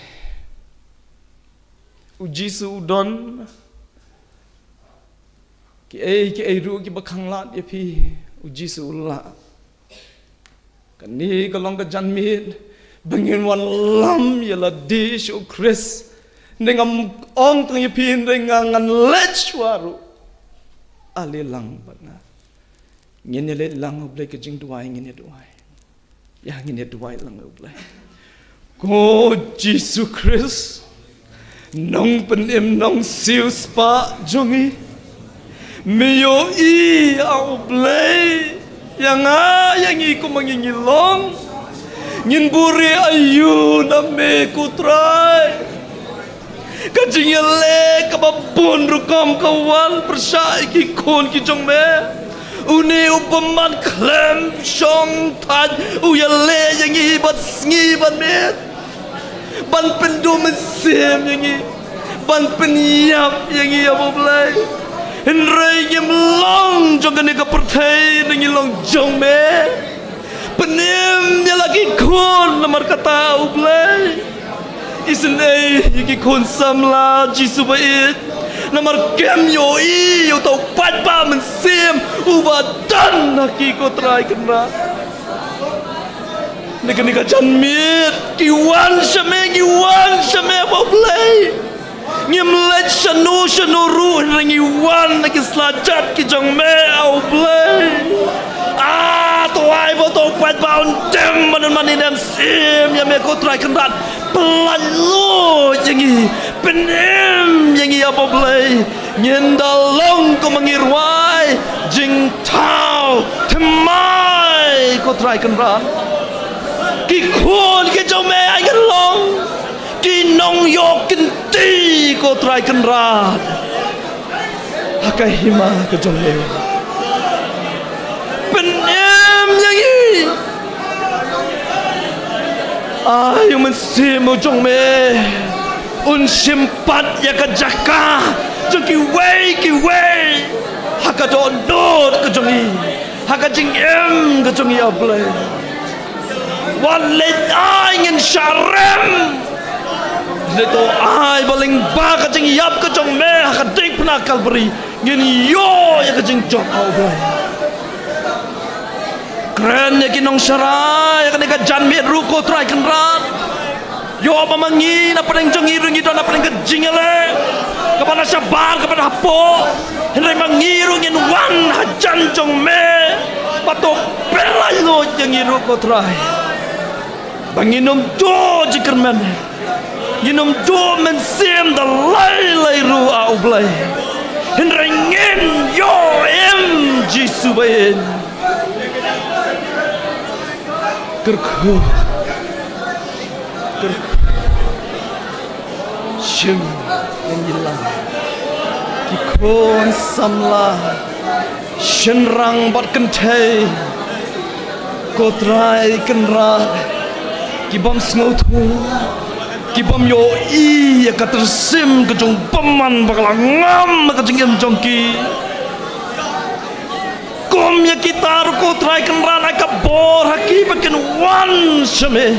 U Jisu u don. Kiei kiei ruh kiba khanglad ïa phi, u Jisu u lah. Kane ka long ka janmiet ba ngin wanlam ïa lade sha u Khrist. Hynrei ngam ong tang ïa phi, hynrei nga ngan leit shuwa ruh. Ale lang bad nga. Ngin ïa leit lang, U Blei, ka jingduwai ngin ïa duwai. Ïa ngin ïa duwai lang, U Blei. Ko Jisu Khrist, Nongpynim Nongsiewspah jong ngi. Me ïohi, A U Blei, ïa nga ïa ngi kumba ngi ngi long. Ngin buhrieh aïu na me ko Trai? Ka jingïaleh kaba bun rukom ka wan pyrshah ïa ki khun ki jong me. Une u bymman khlem shong thait u ïaleh ïa ngi bad sngi bad miet. Ban pynduh mynsiem ïa ngi. Ban pynïap ïa ngi, A U Blei. Hynrei ngim long jong kane ka pyrthei, ngi long jong me. Pynim ïa la ki khun namar kata, A U Blei. Isynei ïa ki khun samla, Jisu ba ïeit. Namar kim ïohi ïa uta u paidbah mynsiem uba don ha ki, ko Trai Kynrad. Na kane ka janmiet, ngi wan sha me, ngi wan sha me, ko Blei. Ngim leit shano shano ruh, hynrei ngi wan na ki sla jait ki jong me, ko Blei. Ah, to ai ba uta u paidbah un dem, ban ym mane ne ban shim ïa me, ko Trai Kynrad. Pyllait luid ïa ngi, pynim ïa ngi, ko Blei. Ngin da long kum ma ngi rwai, jingthaw thymmai, ko Trai Kynrad. Ki khun ki jong me ai ngin long ki nongïoh kynti, ko Trai Kynrad, ha ka hima ka jong me. Pynim ïa ngi. Ai, u Mynsiem u jong me un shim pat ïa ka jaka jong kiwei kiwei ha ka dohnud ka jong ngi, ha ka jingim ka jong ngi, ko Blei. Wat leit ai ngin shah rem. Leit to ai ba lyngba ka jingïap ka jong me ha ka diengphna Kalbari, ngin ïoh ïa ka jingjop, ko Blei. Kren ïa ki nongshakri ïa kane ka janmiet ruh, ko Trai Kynrad. Ïoh ba ma ngi na pdeng jong ngi ruh ngi don na pdeng ka jingïaleh kaba na shabar, kaba na hapoh. Hynrei ma ngi ruh ngin wan hajan jong me. Ba to pyllait luid ïa ngi ruh, ko Trai. Ba ngin ym duh jingkyrmen, ngin ym duh mynsiem da lei lei ruh, ko Blei. Hynrei ngin ïoh im, Jisu ba ïeit. Kyrkhu, kyrkhu. Shim ïa ngi lang ki khun samla shynrang bad kynthei, ko Trai Kynrad, ki bym sngewthuh, ki bym ïohi ïa ka tyrsim ka jong u bymman ba ka la ngam ha ka jingim jong ki. Kum ïa kita ruh, ko Trai Kynrad, ai ka bor ha ki ba kin wan sha me,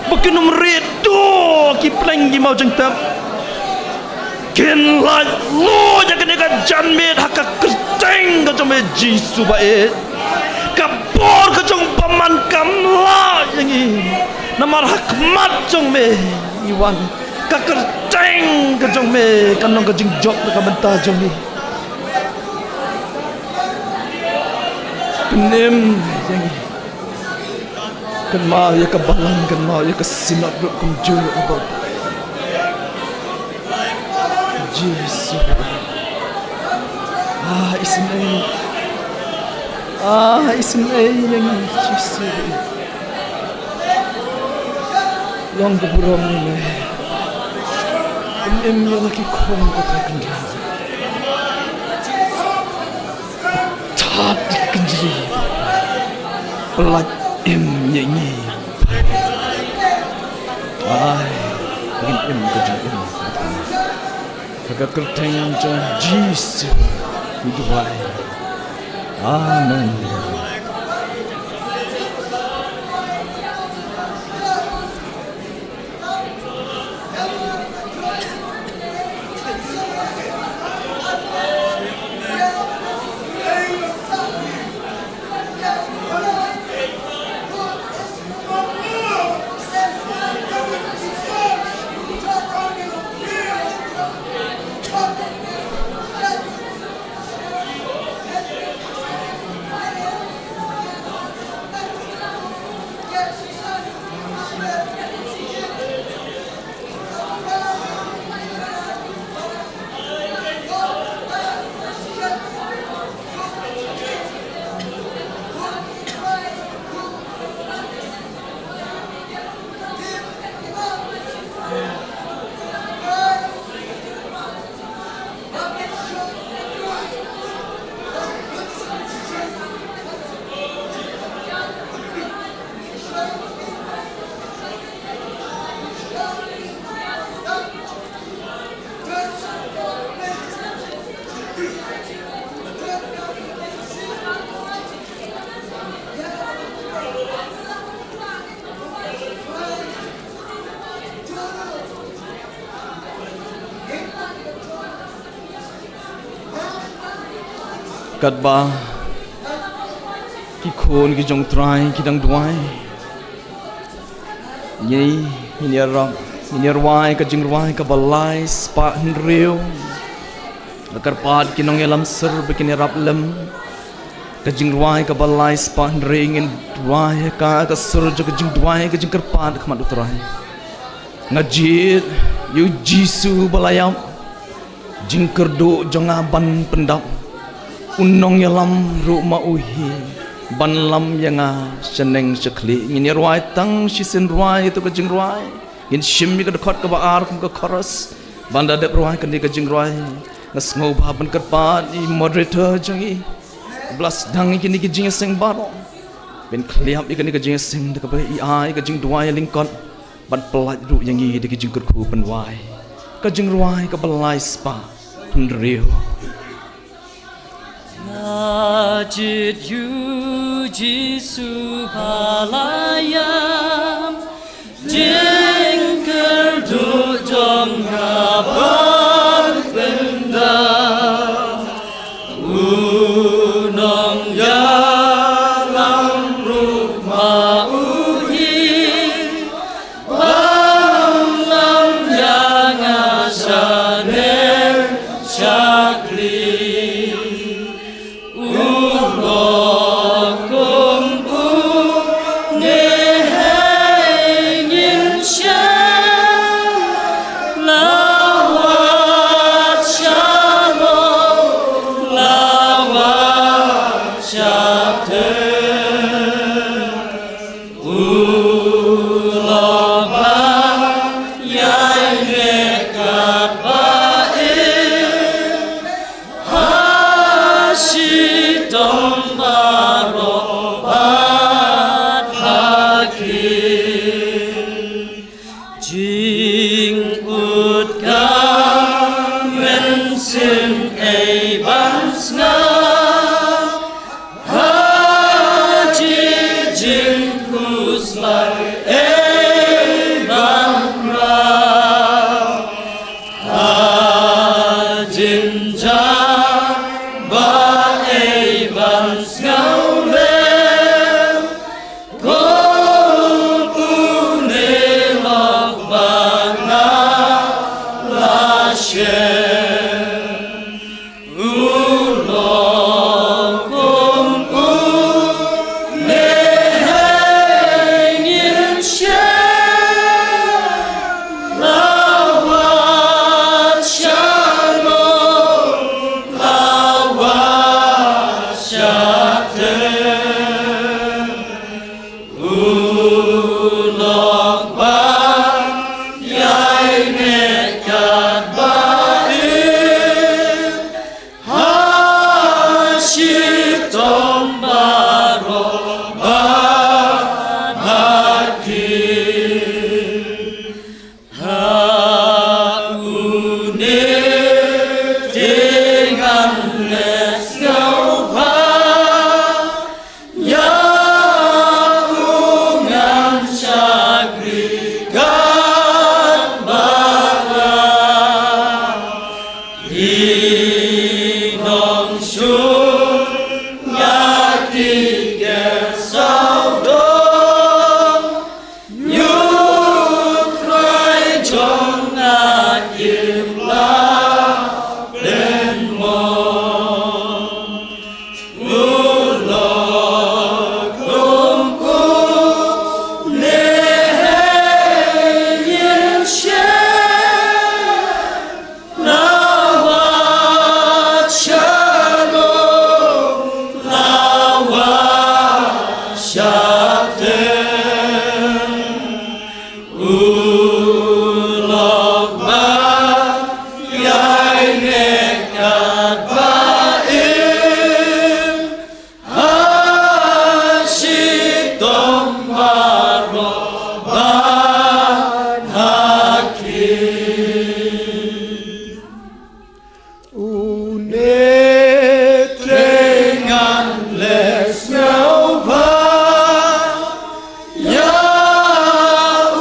ba kin ym rieh duh ha ki pleng ki maw jingtep. Kin lait luid ïa kane ka janmiet ha ka kyrteng ka jong me, Jisu ba ïeit. Ka bor ka jong u bymman kam lah ïa ngi, namar ha khmat jong me ngi wan. Ka kyrteng ka jong me kan long ka jingjop na ka bynta jong ngi. Pynim ïa ngi. Kynmaw ïa ka balang, kynmaw ïa ka synod ruh kumjuh, ko Blei. Jisu. Ah, isynei. Ah, isynei ïa ngi, Jisu. Long ka burom ïa me. Pynim ïa la ki khun, ko Trai Kynrad. Thad kynjri. Pyllait im ïa ngi. Ai, ngin im ka jingim. Ha ka kyrteng jong Jisu ngi duwai. Amen. Katba ki khun ki jong U Trai ki dang duwai, ngi, ngin ïarap, ngin ïarwai ka jingrwai kaba lai spah hynriew. Nga kyrpad ki nongïalam sur ba kin ïarap lem. Ka jingrwai kaba lai spah hynriew, ngin rwai ha ka, ka sur jong ka jingduwai, ka jingkyrpad ha khmat U Trai. Nga jied ïa U Jisu ba la ïap, jingkyrduh jong nga ban pyndap. U nongïalam ruh ma u hi, ban lam ïa nga shaneng shakhlieh. Ngin ïarwai tang shisien rwai ïa tu ka jingrwai. Ngin shim ïa ka dkhot kaba ar kum ka chorus ban da dep rwai kane ka jingrwai. Nga sngewbha ban kyrpad ïa i moderator jong ngi, ba la sdang ïa kine ki jingïaseng baroh, ban khlieh ïa kane ka jingïaseng da kaba ïai ïa ka jingduwai lyngkot, ban pyllait ruh ïa ngi da ki jingkyrkhu pynwai. Ka jingrwai kaba lai spah hynriew. Nga jied ïa U Jisu ba la ïap, jingkyrduh jong nga ban pyndap. U nongïalam ruh ma u hi, ban lam ïa nga shaneng shakhlieh. U lok kum une hei ngin shim, la wad shalom, la wad shaphrang. U lok ba ïaineh katba ïeit, ha shitom baroh bad ha khie. Jingkut ka mynsiem ei ban sngap, ha ki jingkhuslai ei ban khreh, ha jingjia ba ei ban sngewlem. Kum une lok ba nga la shem. U lok kum une hei ngin shim, la wad shalom, la wad shaphrang. U lok ba ïaineh katba ïeit, ha shitom baroh bad ha khie. Ha une te ngan leh sngewbha, ïa u ngan shakri katba lah. Ki nongshun ïa ki ker sawdong, ïa U Trai jong nga kim lah pynmong. U lok kum une hei ngin shim, la wad shalom, la wad shaphrang. U lok ba ïaineh katba ïeit, ha shitom baroh bad ha khie. Une te ngan leh sngewbha, ïa u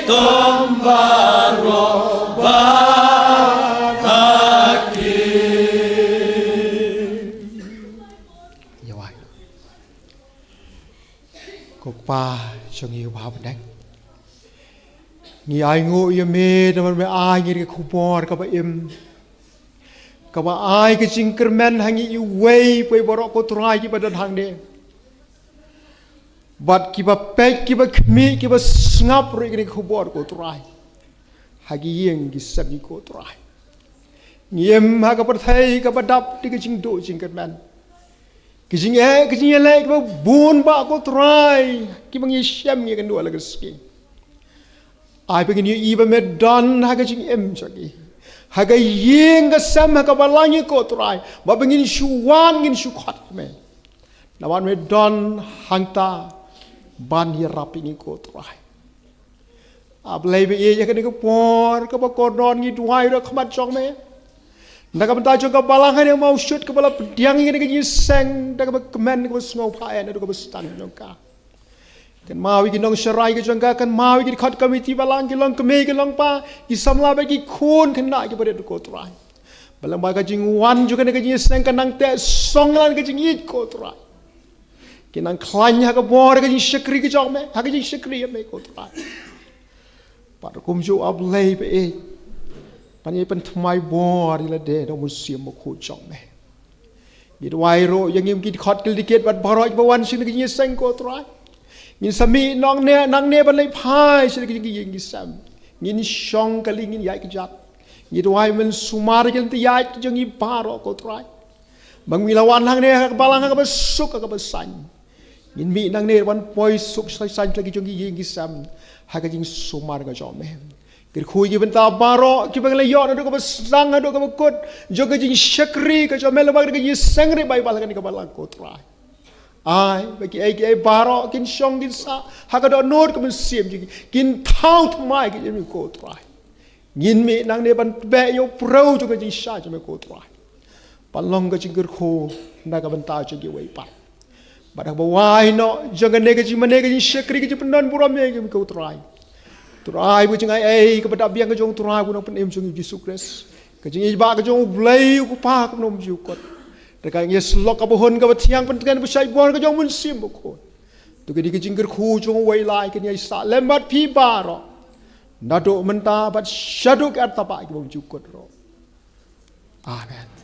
Tom baroh ba ka ki. Ïa wai. Ko Kpa jong ngi uba ha bneng, ngi ainguh ïa me namar me ai ngi ka khubor kaba im, kaba ai ka jingkyrmen ha ngi iwei pa iwei baroh ko Trai kiba don hangne. Bad kiba peit, kiba khmih, kiba sngap ruh ïa kane ka khubor ko Trai, ha ki ïing ki sem ngi ko Trai. Ngi im ha ka pyrthei kaba dap da ka jingduh jingkyrmen, ka jingeh ka jingïaleh kaba bun ba ko Trai, kiba ngi shem ngi kynduh la ka sngi. Ai ba ngin ïohi ba me don ha ka jingim jong ngi, ha ka ïing ka sem, ha ka balang ngi ko Trai, ba ba ngin shu wan ngin shu khot me. Namar me don hangta ban ïarap ïa ngi ko Trai. A Blei ba ïeit, ïa kane ka por kaba kordor ngi duwai ruh ha khmat jong me na ka bynta jong ka balang hangne Mawshut kaba la pdiang ïa kane ka jingïaseng da kaba kmen kaba sngewbha eh naduh kaba sdang jong ka. Kynmaw ïa ki nongsharai ka jong ka, kynmaw ïa ki dkhot komiti balang, ki long kmie ki long kpa, ki samla bad ki khun khynnah kiba rit ko Trai. Ba lyngba ka jingwan jong kane ka jingïaseng ka nang teh song lang ka jingïeit ko Trai. Ki nang khlaiñ ha ka bor ka jingshakri ka jong me, ha ka jingshakri ïa me ko Trai. Bad kumjuh A Blei ba ïeit, ban ïa pynthymmai bor ïa lade da u Mynsiem Bakhuid jong me. Ngi duwai ruh ïa ngi ki dkhot ki dkhot bad baroh kiba wan sha kane ka jingïaseng ko Trai. Ngin sa mih nangne nangne ban leit phai sha kine ki ïing ki sem. Ngin shong kali, ngin ïaid kjat. Ngi duwai men sumar ïa ki lynti ïaid ki jong ngi baroh ko Trai. Ba ngin la wan hangne ha ka balang ha kaba suk ha kaba saiñ. Ngin mih nangne ban poi suk saiñ sha ki jong ki ïing ki sem ha ka jingsumar ka jong me. Kyrkhu ïa ki bynta baroh kiba ngi la ïoh naduh kaba sdang haduh kaba kut jong ka jingshakri ka jong me lyngba ka jingïaseng ri Baibl ha kane ka balang ko Trai. Ai ba kiei kiei baroh kin shong kin sah ha ka dohnud ka mynsiem jong ki, kin thaw thymmai ka jong me ko Trai. Ngin mih nangne ban tbeh ïa u briew jong ka jingshisha jong me ko Trai. Ban long ka jingkyrkhu na ka bynta jong kiwei pat. Bad haba wai noh jong kane ka jingmane ka jingshakri ka jingpyndon burom ïa me ko Trai, Trai ba ka jingaiei kaba dap biang ka jong u Trai ba u Nongpynim jong ngi Jisu Khrist, ka jingïeit ba ka jong U Blei U Kpa kaba nym ju kut, da ka jingïasyllok kaba hun kaba thiang pyntngen ba shait bor ka jong u Mynsiem Bakhuid. To kane ka jingkyrkhu jong uwei lai kan ïai sah lem bad phi baroh, naduh mynta bad shaduh ki ar tabah kiba nym ju kut ruh. Amen.